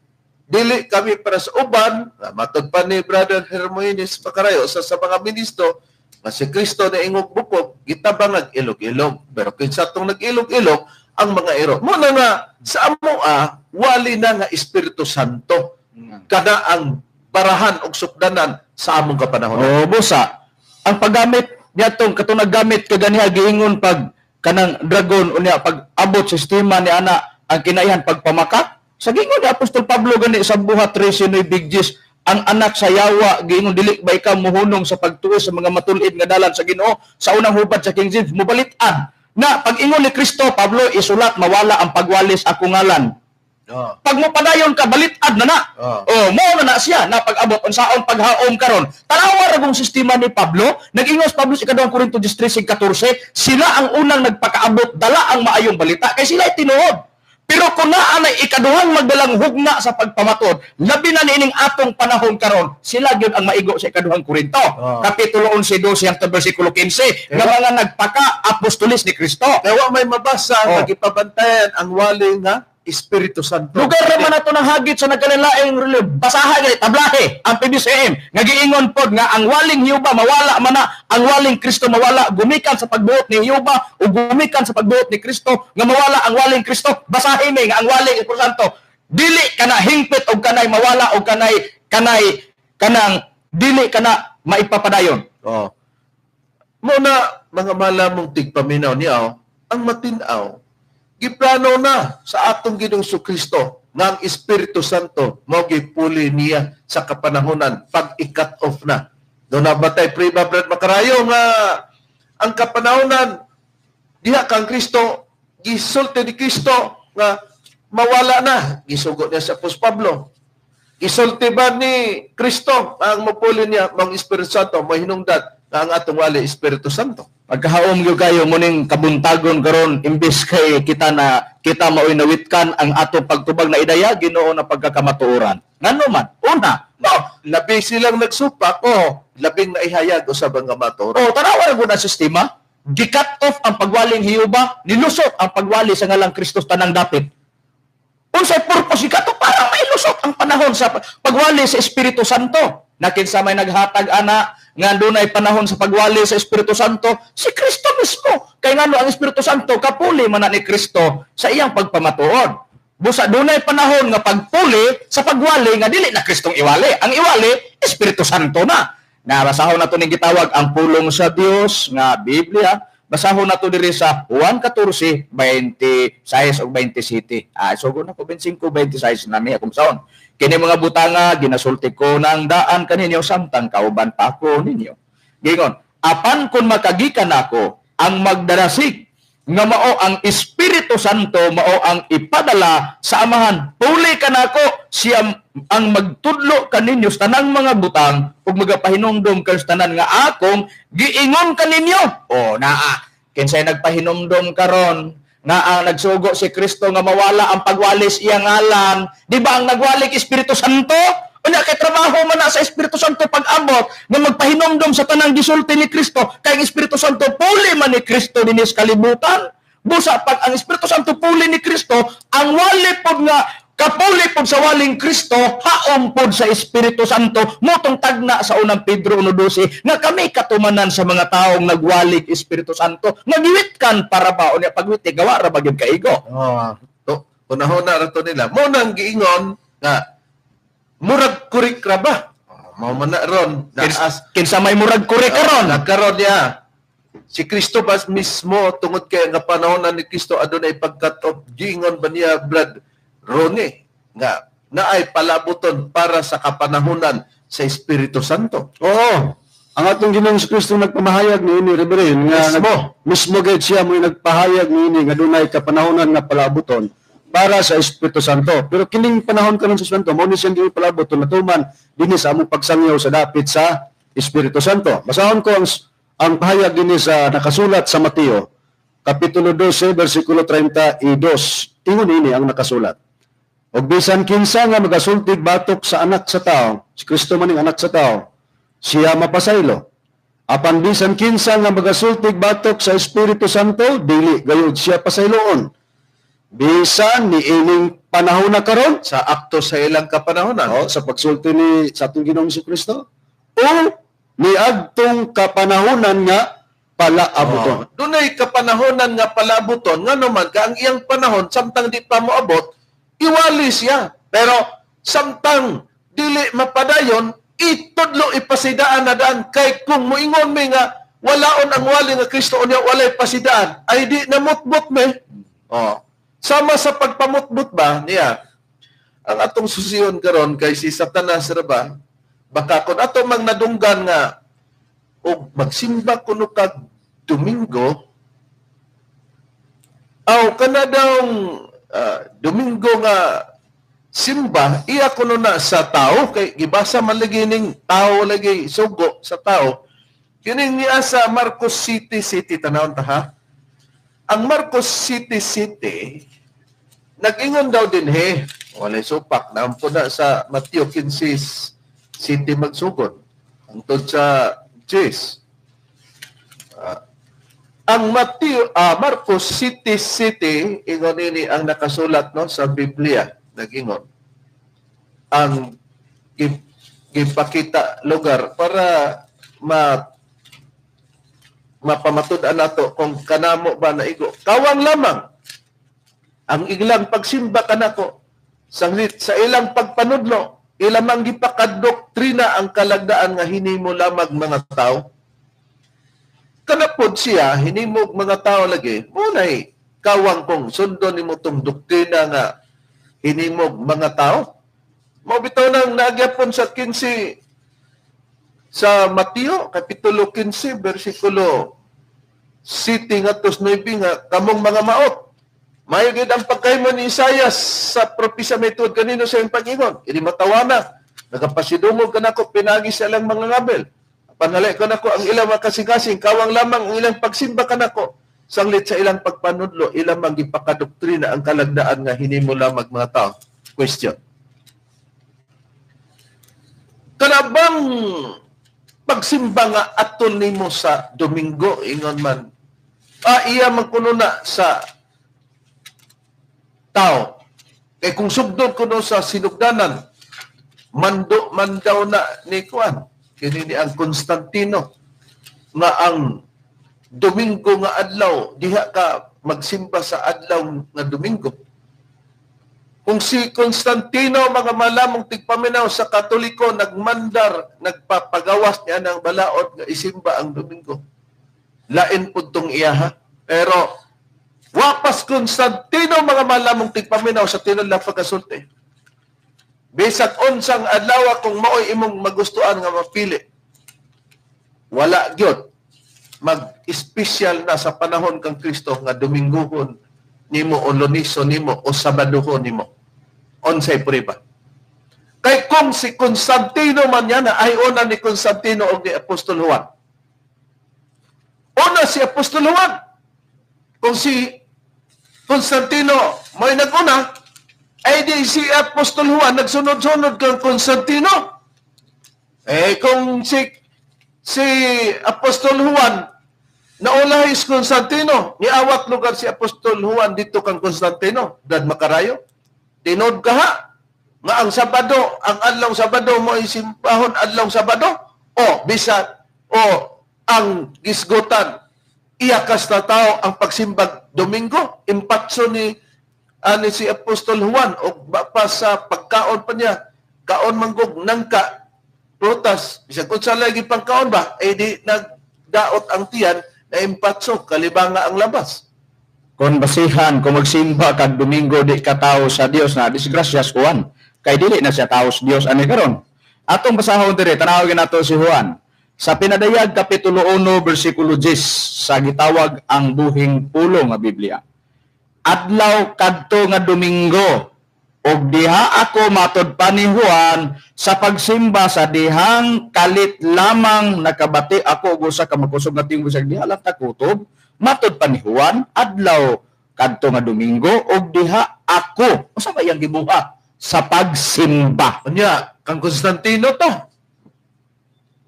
dili kami para sa uban, matod pa ni Brother Hermogenes Pacarayo sa mga ministro, nga si Kristo na ingog bukog, gitabang nag-ilog-ilog. Pero kinsa tong nag-ilog-ilog, ang mga iro. Muna nga, sa amoa, wali na nga Espiritu Santo. Kada ang barahan og sukdanan sa among kapanahon. O busa, ang paggamit niya tong katong naggamit kaganiha giingon pag kanang dragon unya pag abot sistema ni ana ang kinaihan pagpamakak. Sa giingon ni Apostol Pablo gani sa buhat 13 big G's, ang anak sa yawa giingon dili ba ikaw muhunong sa pagtuo sa mga matulid nga dalan sa Ginoo sa unang hubad sa King James mubalit-an na pag-ingon ni Kristo Pablo isulat mawala ang pagwalis ako ngalan. Pag mopadayon ka balit-ad na na. Oh, mao na na siya na pag-abot unsaon paghaom karon. Tanawa ra gong sistema ni Pablo, nag-ingos Pablo sa 2 Korinto 13:14, sila ang unang nagpakaabot dala ang maayong balita kay sila ay tinuod. Pero kung naa nay ikaduhang magdalang hugna sa pagpamatod, labi na niining atong panahon karon, sila gyud ang maigo sa ikaduhang Korinto. Kapitulo 11:12 hangtod bersikulo 15, nga mga nagpaka-apostolis ni Kristo. Kaya wa may mabasa nga gipabantayan ang wali nga Espiritu Santo. Lugar ra man ato nang hagit sa nagkalain relihiyon. Basaha gali tablahe ang PBCM nga giingon pod nga ang waling Hiuba mawala man na, ang waling Kristo mawala gumikan sa pagbuot ni Hiuba o gumikan sa pagbuot ni Kristo nga mawala ang waling Kristo. Basahin ni nga ang waling Espiritu Santo dili kana hingpit og kanay mawala og kanay kanay kanang dili kana maipapadayon. Oh. Muna mga malamong tigpaminaw niya, ang matinaw giplano na sa atong Ginoong Kristo nga ang Espiritu Santo mao gipuli niya sa kapanahonan pag i-cut off na. Doon na batay pre ba, Brad Makarayo, nga ang kapanahonan diha kang Kristo gisulti ni Kristo nga mawala na, gisugo niya sa Apostol Pablo. Gisulti ba ni Kristo ang mapuli niya mang Espiritu Santo, mahinungdan nga ang atong wali Espiritu Santo. Pagkahaom gyud kayo muning kabuntagon karon, imbes kay kita na kita maoy nawitkan ang ato pagtubag na idaya Ginoo na pagkakamatuoran. Ngano man? Una, no, labi silang nagsupak, oh, labing naihayag usab ang kamatuoran. Oh, tanawa ra gud ang sistema. Gi-cut off ang pagwaling Hiuba, nilusot ang pagwali sa ngalang Kristo tanang dapit. Unsay purpose ikato para mailusot ang panahon sa pagwali sa Espiritu Santo. Na kinsa may naghatag ana nga dunay panahon sa pagwali sa Espiritu Santo, si Kristo mismo. Kay ngano ang Espiritu Santo kapuli man na ni Kristo sa iyang pagpamatuod. Busa dunay panahon nga pagpuli sa pagwali nga dili na Kristong iwali. Ang iwali Espiritu Santo na. Nabasahon nato ning gitawag ang pulong sa Dios nga Biblia. Basahon nato diri sa Juan 14:26 ug 27. Sugo na ko 25 26 na ni akong basahon. Kini mga butanga ginasulti ko nang daan kaninyo samtang kauban pa ako ninyo. Gingon, apan kun makagikan nako ang magdarasig nga mao ang Espiritu Santo mao ang ipadala sa Amahan. Puli kanako siya ang magtudlo kaninyo sa tanang mga butang ug magapahinumdom kayo sa tanan nga akong giingon kaninyo. O naa, kinsay nagpahinumdom karon nga ang nagsugo si Kristo nga mawala ang pagwalis iyang ngalan, di ba ang nagwalik Espiritu Santo? Unya kay trabaho man na sa Espiritu Santo pag-abot nga magpahinumdom sa tanang gisulti ni Kristo, kay ang Espiritu Santo puli man ni Kristo dinhi sa kalibutan. Busa pag ang Espiritu Santo puli ni Kristo, ang wali pod nga kapuli pod sa waling Kristo, haom pod sa Espiritu Santo, motong tagna sa unang Pedro 1:12 nga kami katumanan sa mga taong nagwalig Espiritu Santo, nga giwitkan para ba unya pagwiti gawa ra ba gyud kaigo. Oh, to unahon na ra to nila. Mo nang giingon nga murag kurik ra ba? Oh, mao man na ron naas Kinsa may murag kurik karon? Nagkaron niya. Si Kristo ba mismo tungod kay nga panahon na ni Kristo adunay pagkat-off, giingon ba niya Brad Rone nga naay palabuton para sa kapanahonan sa Espiritu Santo. Oo. Ang atong Ginoong Kristo nagpamahayag niini, Reverend, nga Mismo. Mismo gid siya mo nagpahayag niini nga dunay kapanahonan nga palabuton para sa Espiritu Santo. Pero kining panahon karon sa Santo, mao ni siyang gipalabuton natuman dinhi sa among pagsangyaw sa dapit sa Espiritu Santo. Basahon ko ang pahayag dinhi sa nakasulat sa Mateo, Kapitulo 12, versikulo 32. Ingon ini ang nakasulat. Og bisan kinsa nga magasultig batok sa anak sa tao, si Kristo maning anak sa tao, siya mapasaylo. Apan bisan kinsa nga magasultig batok sa Espiritu Santo, dili gayud siya pasayloon. Bisan niining panahon na karon sa akto sa ilang kapanahonan, oh, sa pagsulti ni sa atong Ginoong Kristo, o niadtong kapanahonan nga palaabuton. Oh, dunay kapanahonan nga palaabuton, ngano man ka ang iyang panahon samtang di pa moabot, iwali siya. Pero samtang dili mapadayon, itudlo ipasidaan na daan kay kung moingon mi nga walaon ang wali nga Kristo unya walay pasidaan, ay di namutbot mi. Oh. Sama sa pagpamutbot ba niya ang atong susiyon karon kay si Satanas ra ba, baka kun ato mang nadunggan nga og magsimba kuno kag Domingo, aw kana daw Domingo nga simba iya kuno na sa tao kay gibasa man lagi ning tao lagi sugo sa tao kining niya sa Marcos City City tanawon ta ha. Ang Marcos City City nag-ingon daw dinhi, walay supak naampo na sa Mateo 15 City magsugod hangtod sa Jis. Ang Mateo, Marcos City City, ingon ini ang nakasulat, no, sa Biblia, nagingon. Ang gipakita lugar para mapamatud-an nato kung kanamo ba naigo. Kawang lamang ang ilang pagsimba kanako sanglit sa ilang pagpanudlo, ilang mang gipakadoktrina ang kalagdaan nga hinimo lamang mga tao. Kanapod siya, hinimog mga tao lagi, munay kawang kung sundon nimo tong doktrina nga hinimog mga tao. Mao bitaw nang nagyapon sa 15 sa Mateo, Kapitulo 15, versikulo 7 ngadto 9 nga, "Kamong mga maot, mayo gid ang pagkahimo ni Isayas sa propesya may tuod kanino sa iyang pag-ingon. Ini matawana, nagapasidungog kanako pinagi sa ilang mga ngabel. Panalay kanako ang ilang mga kasing-kasing, kawang lamang ang ilang pagsimba kanako. Sanglit sa ilang pagpanudlo, ilang mang gipakadoktrina ang kalagdaan nga hinimo lamang mga tao." Question. Kana bang pagsimba nga atol nimo sa Domingo, ingon man, iya man kuno na sa tao? Kay kung sugdon kuno sa sinugdanan, mando man daw na ni kuan, kini ni ang Constantino, nga ang Domingo nga adlaw, diha ka magsimba sa adlaw nga Domingo. Kung si Constantino, mga malamong tigpaminaw, sa Katoliko, nagmandar, nagpapagawas niya ng balaod nga isimba ang Domingo. Lain po tong iya, ha? Pero wapas Constantino, mga malamong tigpaminaw, sa tinuod lang pagkasulti. Bisag unsang adlaw kung maoy imong magustuhan nga mapili, wala gyud mag-espesyal na sa panahon kang Kristo nga Domingohon nimo o Luniso nimo o Sabadohon nimo. Unsay prueba? Kay kung si Constantino man yan, ay una ni Constantino o ni Apostol Juan. Una si Apostol Juan. Kung si Constantino may nag-una, ay di si Apostol Juan nagsunod-sunod kang Constantino. Eh kung si Apostol Juan naulahi si Constantino, niawat lugar si Apostol Juan dito kang Constantino, dad makarayo. Tinod ka ha, nga ang Sabado, ang adlaw Sabado mo isimbahon adlaw Sabado, o bisa o ang gisgutan, iyakas na tao ang pagsimbag Domingo, impatso ni ani si Apostol Juan o pa sa pagkaon pa niya, kaon manggog nangka prutas, bisag unsa lagi pangkaon ba, eh di nagdaot ang tiyan na impatso, kalibanga ang labas. Kung basihan, kung magsimba kag Domingo di ka tao sa Dios na disgrasyas Juan. Kay dili na siya tao sa Dios ani karon. Atong basahon diri, tanawin nato si Juan. Sa Pinadayag kapitulo 1 bersikulo 10 sa gitawag ang buhing pulo nga Biblia. Adlaw kadto nga Domingo ug diha ako matod pa ni Juan sa pagsimba sa dihang kalit lamang nakabati ako og usa ka makusog nga tingog sa diha lang takutob. Matod pa ni Juan adlaw kadto nga Domingo ug diha ako unsa ba iyang gibuhat sa pagsimba? Unya kang Constantino to,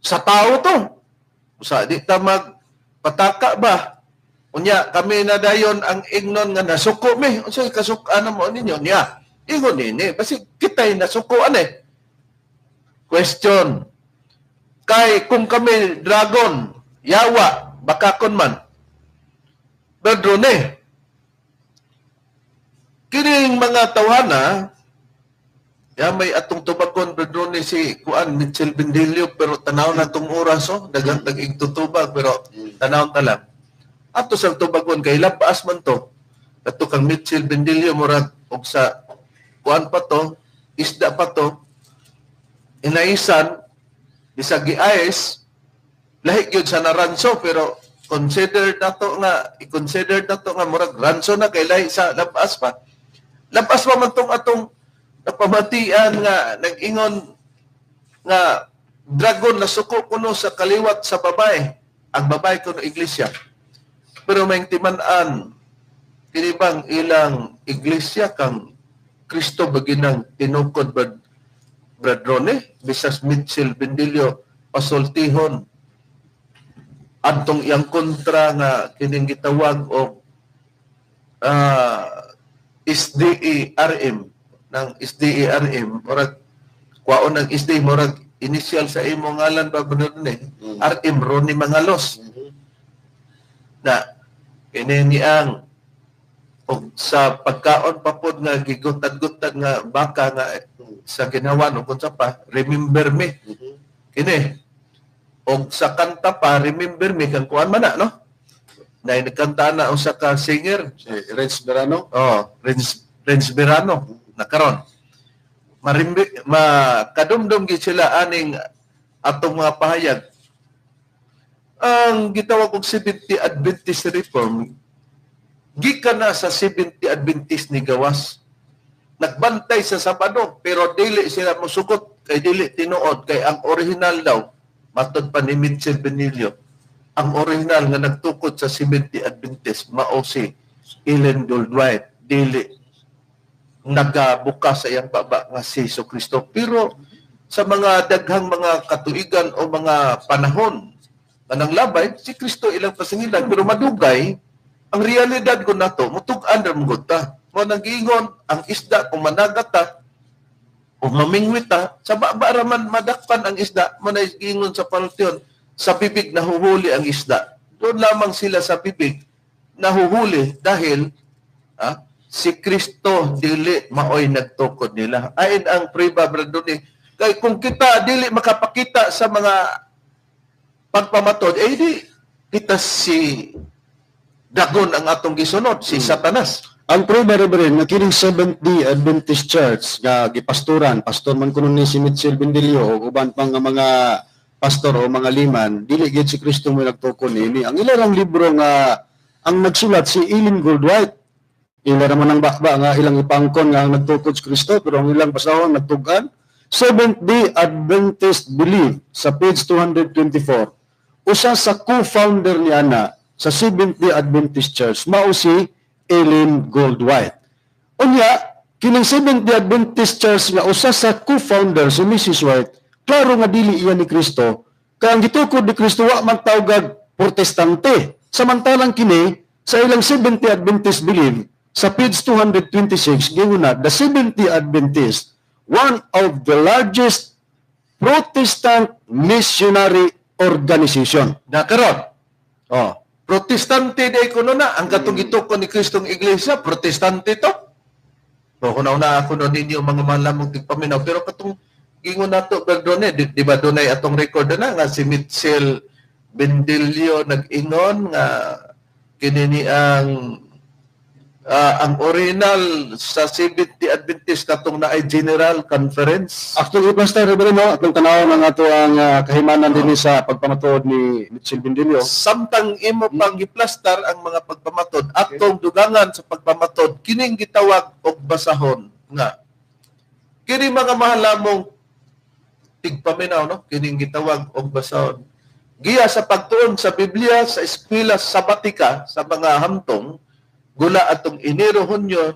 sa tao to, usa di ta magpataka ba? Unya kami na dayon ang ingnon nga nasuko mi, unsay kasukan mo ninyo niya? Ingon nini basi kitay nasukoan eh. Question. Kay kung kami dragon, yawa, bakakon man. Pedro ne, kining mga tawhana, ya may atong tubagon Pedro ni si Kuan Mitchell Bendilio, pero tanaw na tong oras oh, daghang tag tutubag pero tanaw ta lang. Ato sa tubagon kay lapas man to. Ato kang Mitchell Bendilio murag og sa kuan pa to, isda pa to, inaisan bisag giayes, lahi gyud sa naranso, pero consider nato nga i-consider nato nga murag ranso na kay lahi sa labas pa. Labas pa man tong atong napamatian nga nag-ingon nga dragon na suko kuno sa kaliwat sa babae. Ang babae kuno iglesia. Pero may timan-an kini bang ilang iglesia kang Kristo baginang tinukod ba Brad Rone, bisas Mitchell Bendilio pasultihon Adtong iyang kontra nga kining gitawag og SDARM ng SDARM, murag kwaon ng SD, murag initial sa imo ngalan ba ni RM Ronnie Mangalos na kini ni ang og sa pagkaon pa pod nga gigutad-gutad nga baka nga sa ginawan o kung sa pa, "Remember Me" kini, og sa kanta pa, "Remember Me" kang kuan man na, no, na nagkanta na usa ka singer. Si Renz Verano. Oh, Renz Renz Verano na karon marimbi makadumdum gid sila aning atong mga pahayag. Ang gitawag og Seventh Adventist Reform gikan na sa Seventh Adventist ni gawas. Nagbantay sa Sabado pero dili sila mosukot kay dili tinuod, kay ang original daw, matod pa ni Mitchell Benilio, ang original nga nagtukod sa Seventh Adventist mao si Ellen Goldwhite, dili nagabuka sa iyang baba nga si Jesu Kristo. Pero sa mga daghang mga katuigan o mga panahon nga nanglabay, si Kristo ilang pasingilan, pero madugay ang realidad ko nato, mutug-an ra man ta. Mo nang giingon ang isda, kung managat ta o mamingwit ta, sa baba ra man madakpan ang isda. Mo na giingon sa panultion, sa bibig nahuhuli ang isda. Doon lamang sila sa bibig nahuhuli dahil si Kristo dili maoy nagtukod nila. Ayon ang priba, brother ni kay kung kita dili makapakita sa mga pagpamatod, eh di kita si Dagon ang atong gisunod, si Satanas. Ang prueba, Reverend, nga kining Seventh-day Adventist Church nga gipastoran, pastor man kuno ni si Mitchell Bendilio ug uban pang nga mga pastor o mga liman, dili gyud si Kristo mo nagtukod niini. Ang ilang libro nga ang nagsulat si Ellen Goldwhite. Ila naman ang bakba nga ilang ipangkon nga ang nagtukod si Kristo, pero ang ilang basahon nagtug-an. Seventh-day Adventist Belief sa page 224. Usa sa co-founder ni ana sa Seventh-day Adventist Church mao si Ellen Goldwhite. Unya, kining Seventh-day Adventist Church nga usa sa co-founder si Mrs. White, klaro nga dili iya ni Kristo. Kay ang gitukod ni Kristo wa man tawgag Protestante. Samantalang kini sa ilang Seventh-day Adventist Belief sa page 226 giuna, the Seventh-day Adventist, one of the largest Protestant missionary organization. Na karon, Oh. Protestante day kuno na ang katong gitukod ni Kristong iglesia, Protestante to. So una ako no ninyo, mga malamong tigpaminaw, pero katong gingon nato, Berdone, di ba dunay atong record na nga si Mitchell Bendilio nag-ingon nga kini ni ang original sa Seventh Adventist katong naay General Conference. Actually, Pastor Reverend, no, atong tanaw ng ato ang kahimanan dinhi sa pagpamatuod ni Mitchell Bendilio. Samtang imo pang giplastar ang mga pagpamatod, atong dugangan sa pagpamatod kining gitawag og basahon nga kini, mga mahalamong tigpaminaw, no, kining gitawag og basahon, Giya sa Pagtuon sa Biblia sa Eskwela Sabatika sa mga Hamtong, gula atong Enero, Hunyo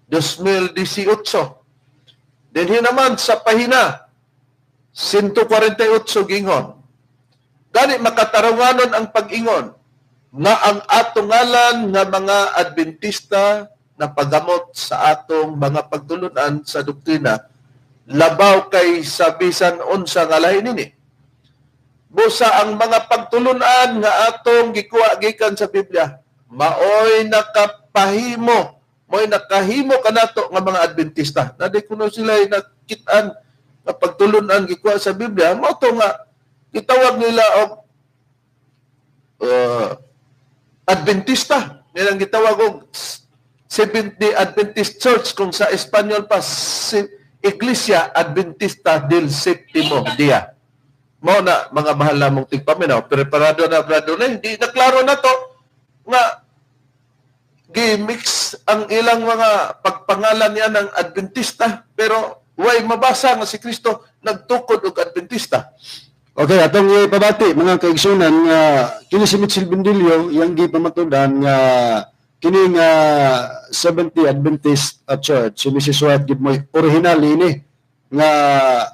2018. Dinhi naman sa pahina 148 gingon, "Gani makataranganon ang pag-ingon nga ang atong ngalan nga mga Adventista na pagamot sa atong mga pagtulunan sa doktrina labaw kay sa bisan unsa nga lahi nini. Busa ang mga pagtulunan nga atong gikuha gikan sa Biblia maoy nakapahimo, maoy nakahimo kanato nga mga Adventista." Na di kuno sila nakit-an nga pagtulunan gikuha sa Biblia, mao to nga gitawag nila og Adventista. Nilang gitawag og Seventh-day Adventist Church, kung sa Espanyol pa si Iglesia Adventista del Séptimo Día. Mao na, mga mahal namong tigpaminaw, preparado na, brado na, hindi na klaro na to nga gi-mix ang ilang mga pagpangalan niya ng Adventista, pero way mabasa nga si Kristo nagtukod og Adventista. Okay, atong ipabati, mga kaigsunan, nga kini si Mitchell Bendilio iyang gipamatudan nga kini nga Seventh Adventist Church, si Mrs. White gid mo'y original ini. nga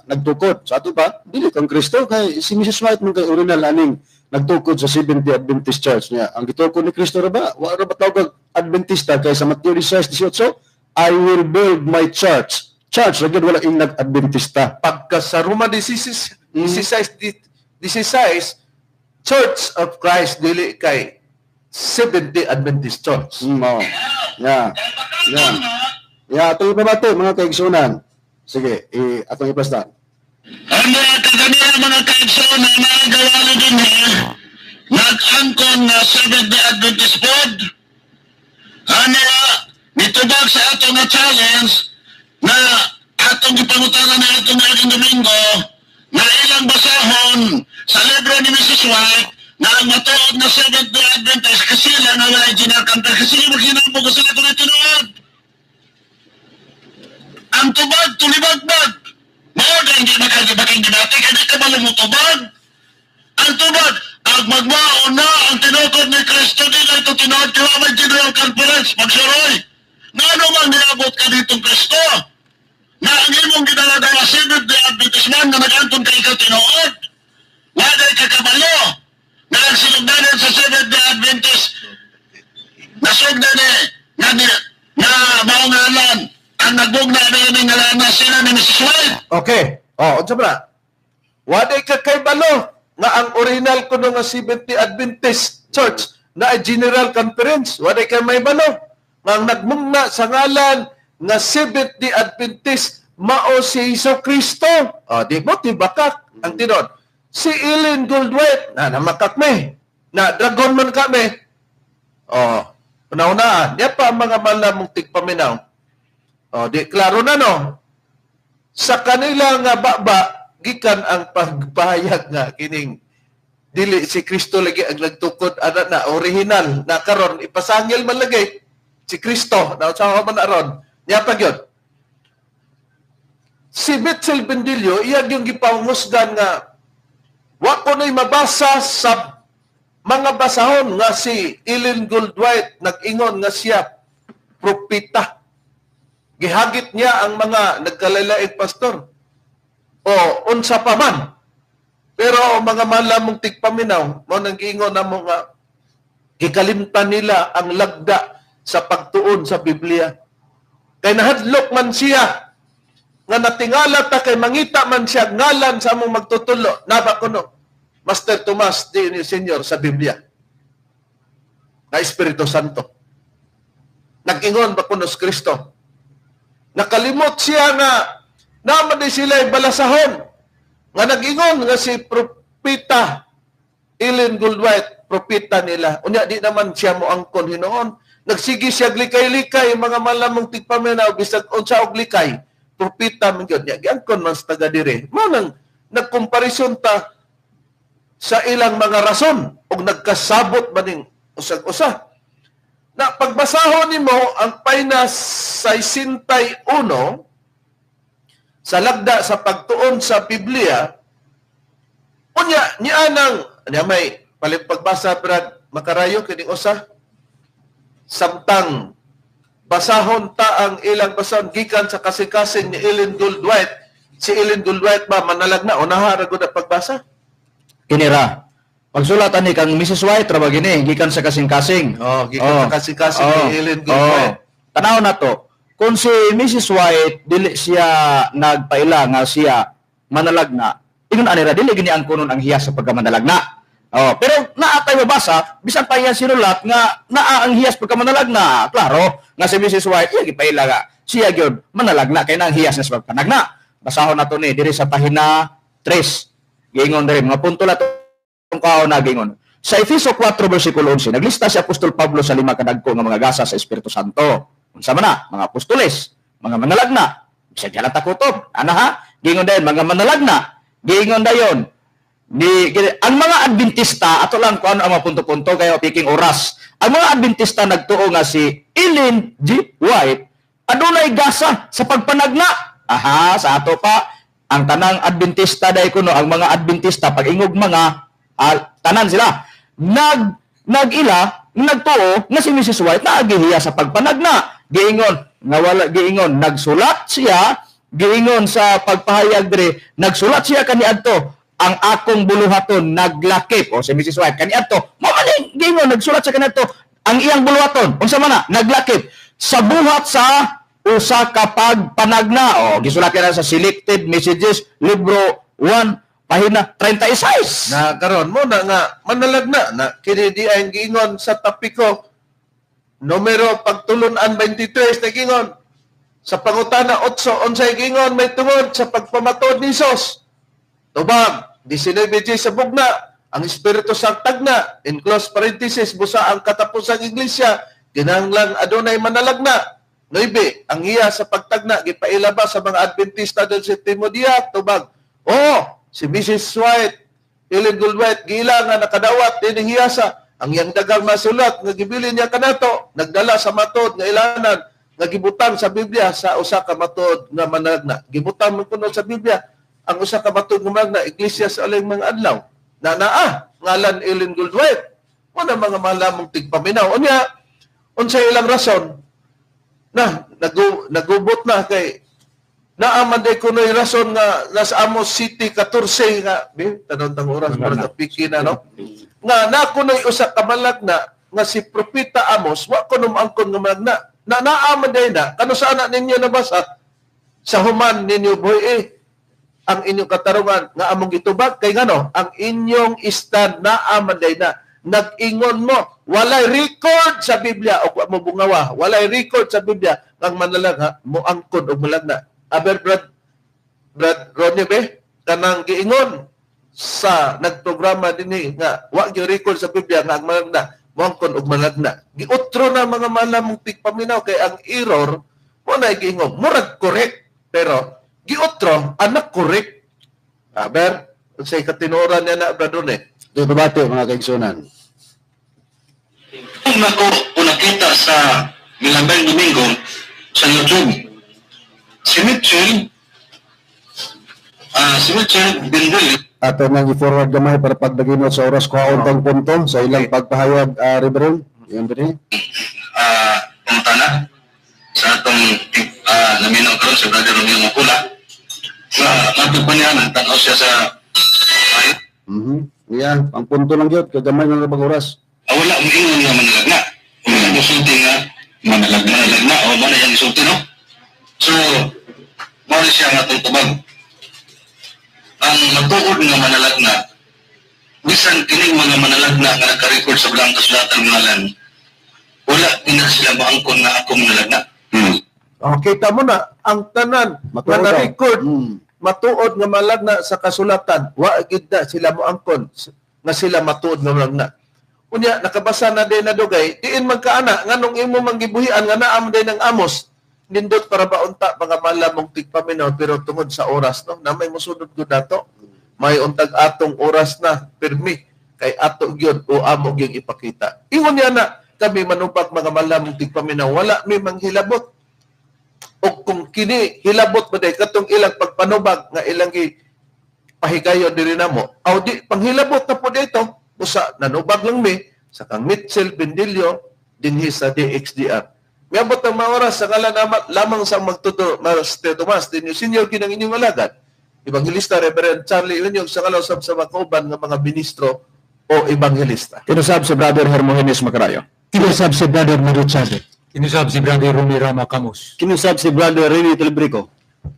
nagtukod. Sa ato pa, dili kang Kristo kay si Mrs. White man kay original aning nagtukod sa Seventh-day Adventist Church niya. Ang gitukod ni Kristo ra ba? Wa ra ba tawag Adventista kay sa Mateo 16:18, "I will build my church." Church ra gyud, wala ing nag-Adventista. Pagka sa Roma 16, 16, 16, Church of Christ, dili kay Seventh-day Adventist Church. Oh. Yeah. Yeah, atong ipabati, mga kaigsunan. Sige, atong iplastan. Ang mga kaganiya, mga kaigsoon na mga gawali din he, nag-angkon nga Seventh-day Adventist pod. Ano, nitubag sa ato nga challenge na atong gipangutana na atong aging Domingo na ilang basahon sa libro ni Mrs. White na ang matuod na Seventh-day Adventist kasi sila nga wala general conference kasi maghinambo ko sila kung tinuod. Ang tubag, tulibagbag. Mao na hindi makagabaking debate, kaya di ka ba lumutubag? Ang tubag, ang magmao na ang tinukod ni Kristo, di na ito tinuod kaya may general conference, magsuroy. Na ano man niabot ka ditong Kristo? Na ang imong gidala-dala Seventh-day Adventist man nga nag-anton kay ikaw tinuod. Wala ka kabalo. Na ang sinugdanan sa Seventh-day Adventist nasugdan ni nga ni na mao ngalan ang nagbugna na ini ngalan na sila ni Mrs. White. Okay. Oh, unsa ba na? Waday ka kay balo nga ang original kuno nga Seventh-day Adventist Church na General Conference. Waday kay may balo nga ang nagmugna sa ngalan nga Seventh-day Adventist mao si Hesus Kristo. Oh, di mo tibakak ang tinuod. Si Ellen Goldwhite na namakak me. Na dragon man kami. Oh, una-unaan. Yan pa ang mga malamong tigpaminaw. Oh, di klaro na, no. Sa kanila nga baba gikan ang pagpahayag nga kining dili si Kristo lagi ang nagtukod ana na original na karon ipasangil man lagi si Kristo na unsa man aron niya pa gyud. Si Mitchell Bendillo iya yung gipangusgan nga wa ko na'y mabasa sa mga basahon nga si Ellen Goldwhite nag-ingon nga siya propeta. Gihagit niya ang mga nagkalalaing pastor o unsa pa man. Pero mga malamong tigpaminaw, mao nang giingon namo nga gikalimtan nila ang lagda sa pagtuon sa Biblia. Kay nahadlok man siya nga natingala ta kay mangita man siya ngalan sa among magtutulo. Naba kuno Master Tomas D. Senior sa Biblia nga Espiritu Santo. Nag-ingon ba kuno si Kristo? Nakalimot siya nga naman di sila balasahon nga nag-ingon nga si Propeta Ellen Goldwhite, propeta nila. Unya di naman siya moangkon hinuon. Nagsige siya likay-likay, mga malamong tigpaminaw bisag unsa og likay. Propeta man gyud niya. Giangkon man sa taga dire. Mao nang nagkomparison ta sa ilang mga rason ug nagkasabot maning usag-usa. Na pagbasahon nimo ang payna 61 sa lagda sa pagtuon sa Biblia, unya niya nang niya may palit pagbasa, Brad Makarayo, kining usa samtang basahon ta ang ilang basahon gikan sa kasing-kasing ni Ellen Goldwhite. Si Ellen Goldwhite ba manalag na unaha ra gud ang pagbasa? Kinira. Pagsulat ani kang Mrs. White ra ba gini gikan sa kasing-kasing. Oh, gikan sa kasing-kasing ni Ellen Goldwhite. Oh. Tanaw na to. Kung si Mrs. White dili siya nagpaila nga siya manalagna, ingon ani ra dili gini ang kunon ang hiyas sa pagkamanalagna. Oh, pero naa tay mabasa bisan pa iya sinulat nga naa ang hiyas pagkamanalagna. Klaro nga si Mrs. White iya gipaila nga siya gyud manalagna kay na ang hiyas na sa pagpanagna. Basahon nato ni diri sa pahina 3. Giingon diri mga punto la tong kaon na giingon. Sa Efeso 4 versikulo 11, naglista si Apostol Pablo sa lima kadagko nga mga gasa sa Espiritu Santo. Unsa man na? Mga apostoles, mga manalagna, bisag halata kutob. Ana ha? Giingon dayon mga manalagna. Giingon dayon ni ang mga Adventista, ato lang kuan ang mga punto-punto kayo piking oras. Ang mga Adventista nagtuo nga si Ellen G. White adunay gasa sa pagpanagna. Aha, sa ato pa ang tanang Adventista dai kuno ang mga Adventista pag ingog mga tanan sila nag nag-ila nagtuo nga si Mrs. White naagihiya sa pagpanagna. Giingon nga wala, giingon nagsulat siya giingon sa pagpahayag diri, nagsulat siya kaniadto ang akong buluhaton naglakip o si Mrs. White kaniadto mao man ning giingon nagsulat siya kaniadto ang iyang buluhaton unsa man na naglakip sa buhat sa usa ka pagpanagna. O gisulat niya sa Selected Messages libro 1 pahina 36. Na karon mo na nga manalagna na kini di ang giingon sa tapiko numero pagtulunan 23 na giingon sa pangutana 8 unsay giingon may tungod sa pagpamatod ni Hesus. Tubag 19 G sa bugna ang Espiritu sa tagna in close parenthesis busa ang katapusang iglesia kinahanglan adunay manalagna. 9 ang iya sa pagtagna gipailaba sa mga Adventista del Septimo Dia. Tubag oh si Mrs. White Ellen Gould White giila nga nakadawat dinhi hiyasa ang iyang dagang masulat nga gibilin niya kanato nagdala sa matod nga ilanan nga gibutang sa Biblia sa usa ka matod nga manalagna. Gibutang man kuno sa Biblia ang usa ka matod nga manalagna iglesia sa aling mga adlaw na naa ngalan Ellen Gould White. Mo na mga malamong tigpaminaw. Unya unsay ilang rason na nagubot na kay naa man day kunoy rason nga nasa Amos City 14 nga bi tanon tang oras para kapiki na no nga na kunoy usa ka malagna nga si Propeta Amos wa kuno moangkon nga malagna na naa man day na kano sa anak ninyo nabasa sa human ninyo buhi ang inyong katarungan nga among gitubag kay ngano ang inyong stand naa man day na nag-ingon mo walay record sa Biblia o mo bungawa walay record sa Biblia kang manalagna moangkon og malagna. Aber Brad Ronnie be kanang giingon sa nagprograma dinhi nga wa gyud record sa Biblia nga ang malagna moangkon og malagna. Giutro na mga malamong tigpaminaw kay ang error mo na giingon murag correct pero giutro anak correct. Aber unsay katinuoran niya na Brad Ronnie? Debate mga kaigsunan. Kung nako o nakita sa Milabeng Domingo sa YouTube, si Mitchell Bendel. Ato nang i-forward gamay para pagdaginot sa oras kuhaon tang punto sa ilang pagpahayag, Reverend. Yan din. Pangutana sa atong naminaw karon sa Brother Romeo Macula. Matod pa niya nagtan-aw siya sa Yeah, ang punto lang gyud kay gamay na bang oras. Wala moingon nga manalagna. Wala mosulti nga manalagna o mo na yang isulti no. So, mao siya nga atong tubag. Ang matuod nga manalagna, bisan kining mga manalagna nga naka-record sa balaang kasulatan ngalan, wala na sila maangkon nga ako manalagna. Okay, tamo na ang tanan nga na-record matuod nga malagna sa kasulatan, wa gid na sila moangkon nga sila matuod nga malagna. Unya nakabasa na din na dugay, diin man kaana nganong imo man gibuhian nga naa man din ang Amos. Nindot para ba unta mga malamong tigpaminaw pero tungod sa oras no na may mosunod gud nato. May untag atong oras na pirmi kay ato gyud o amo gyud ipakita. Ingon niya na kami manubag mga malamong tigpaminaw, wala mi manghilabot. O kung kini hilabot ba day katong ilang pagpanubag nga ilang gi pahigayon diri namo. Aw di panghilabot na po dito usa nanubag lang mi sa kang Mitchell Bendillo dinhi sa DXDR. Miabot ang mga oras sa ngalan lamang sa magtudlo Master Tomas dinyo senior kinang inyong alagad. Evangelista Reverend Charlie Unyog sa ngalan usab sa mga kauban nga mga ministro o ebanghelista. Kinusab si Brother Hermogenes Macarayo. Kinusab si Brother Mario Chavez. Kinusab si Brother Romy Rama Camus. Kinusab si Brother Rene Telebrico.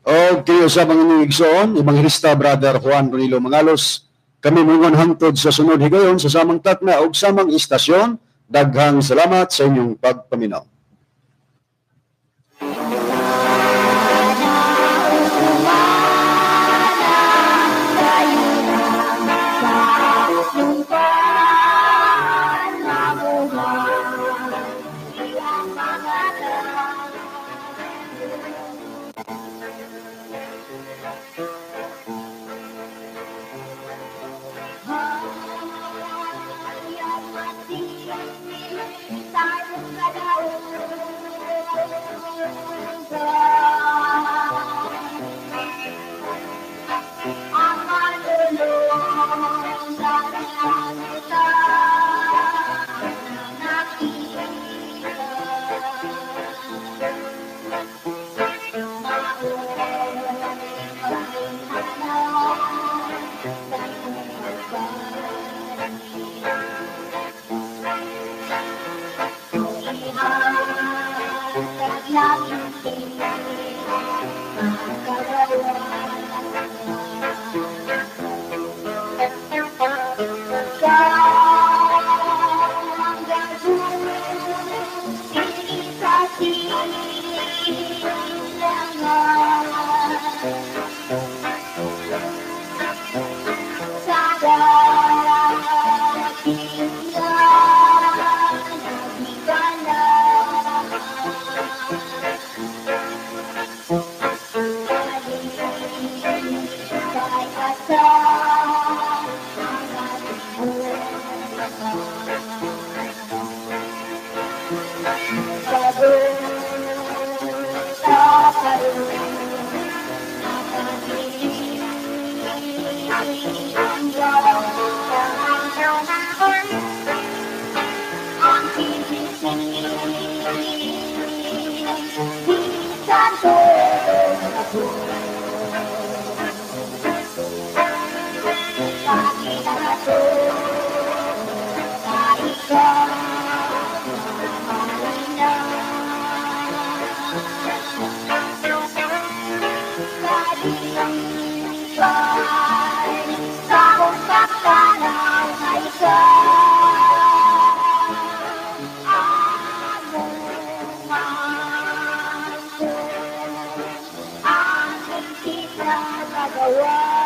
O kinusab ang inyong igsoon, Evangelista Brother Juan Ronilo Mangalos. Kami mungon hangtod sa sunod higayon sa samang takna ug samang istasyon. Daghang salamat sa inyong pagpaminaw. Thank you. Kagawa.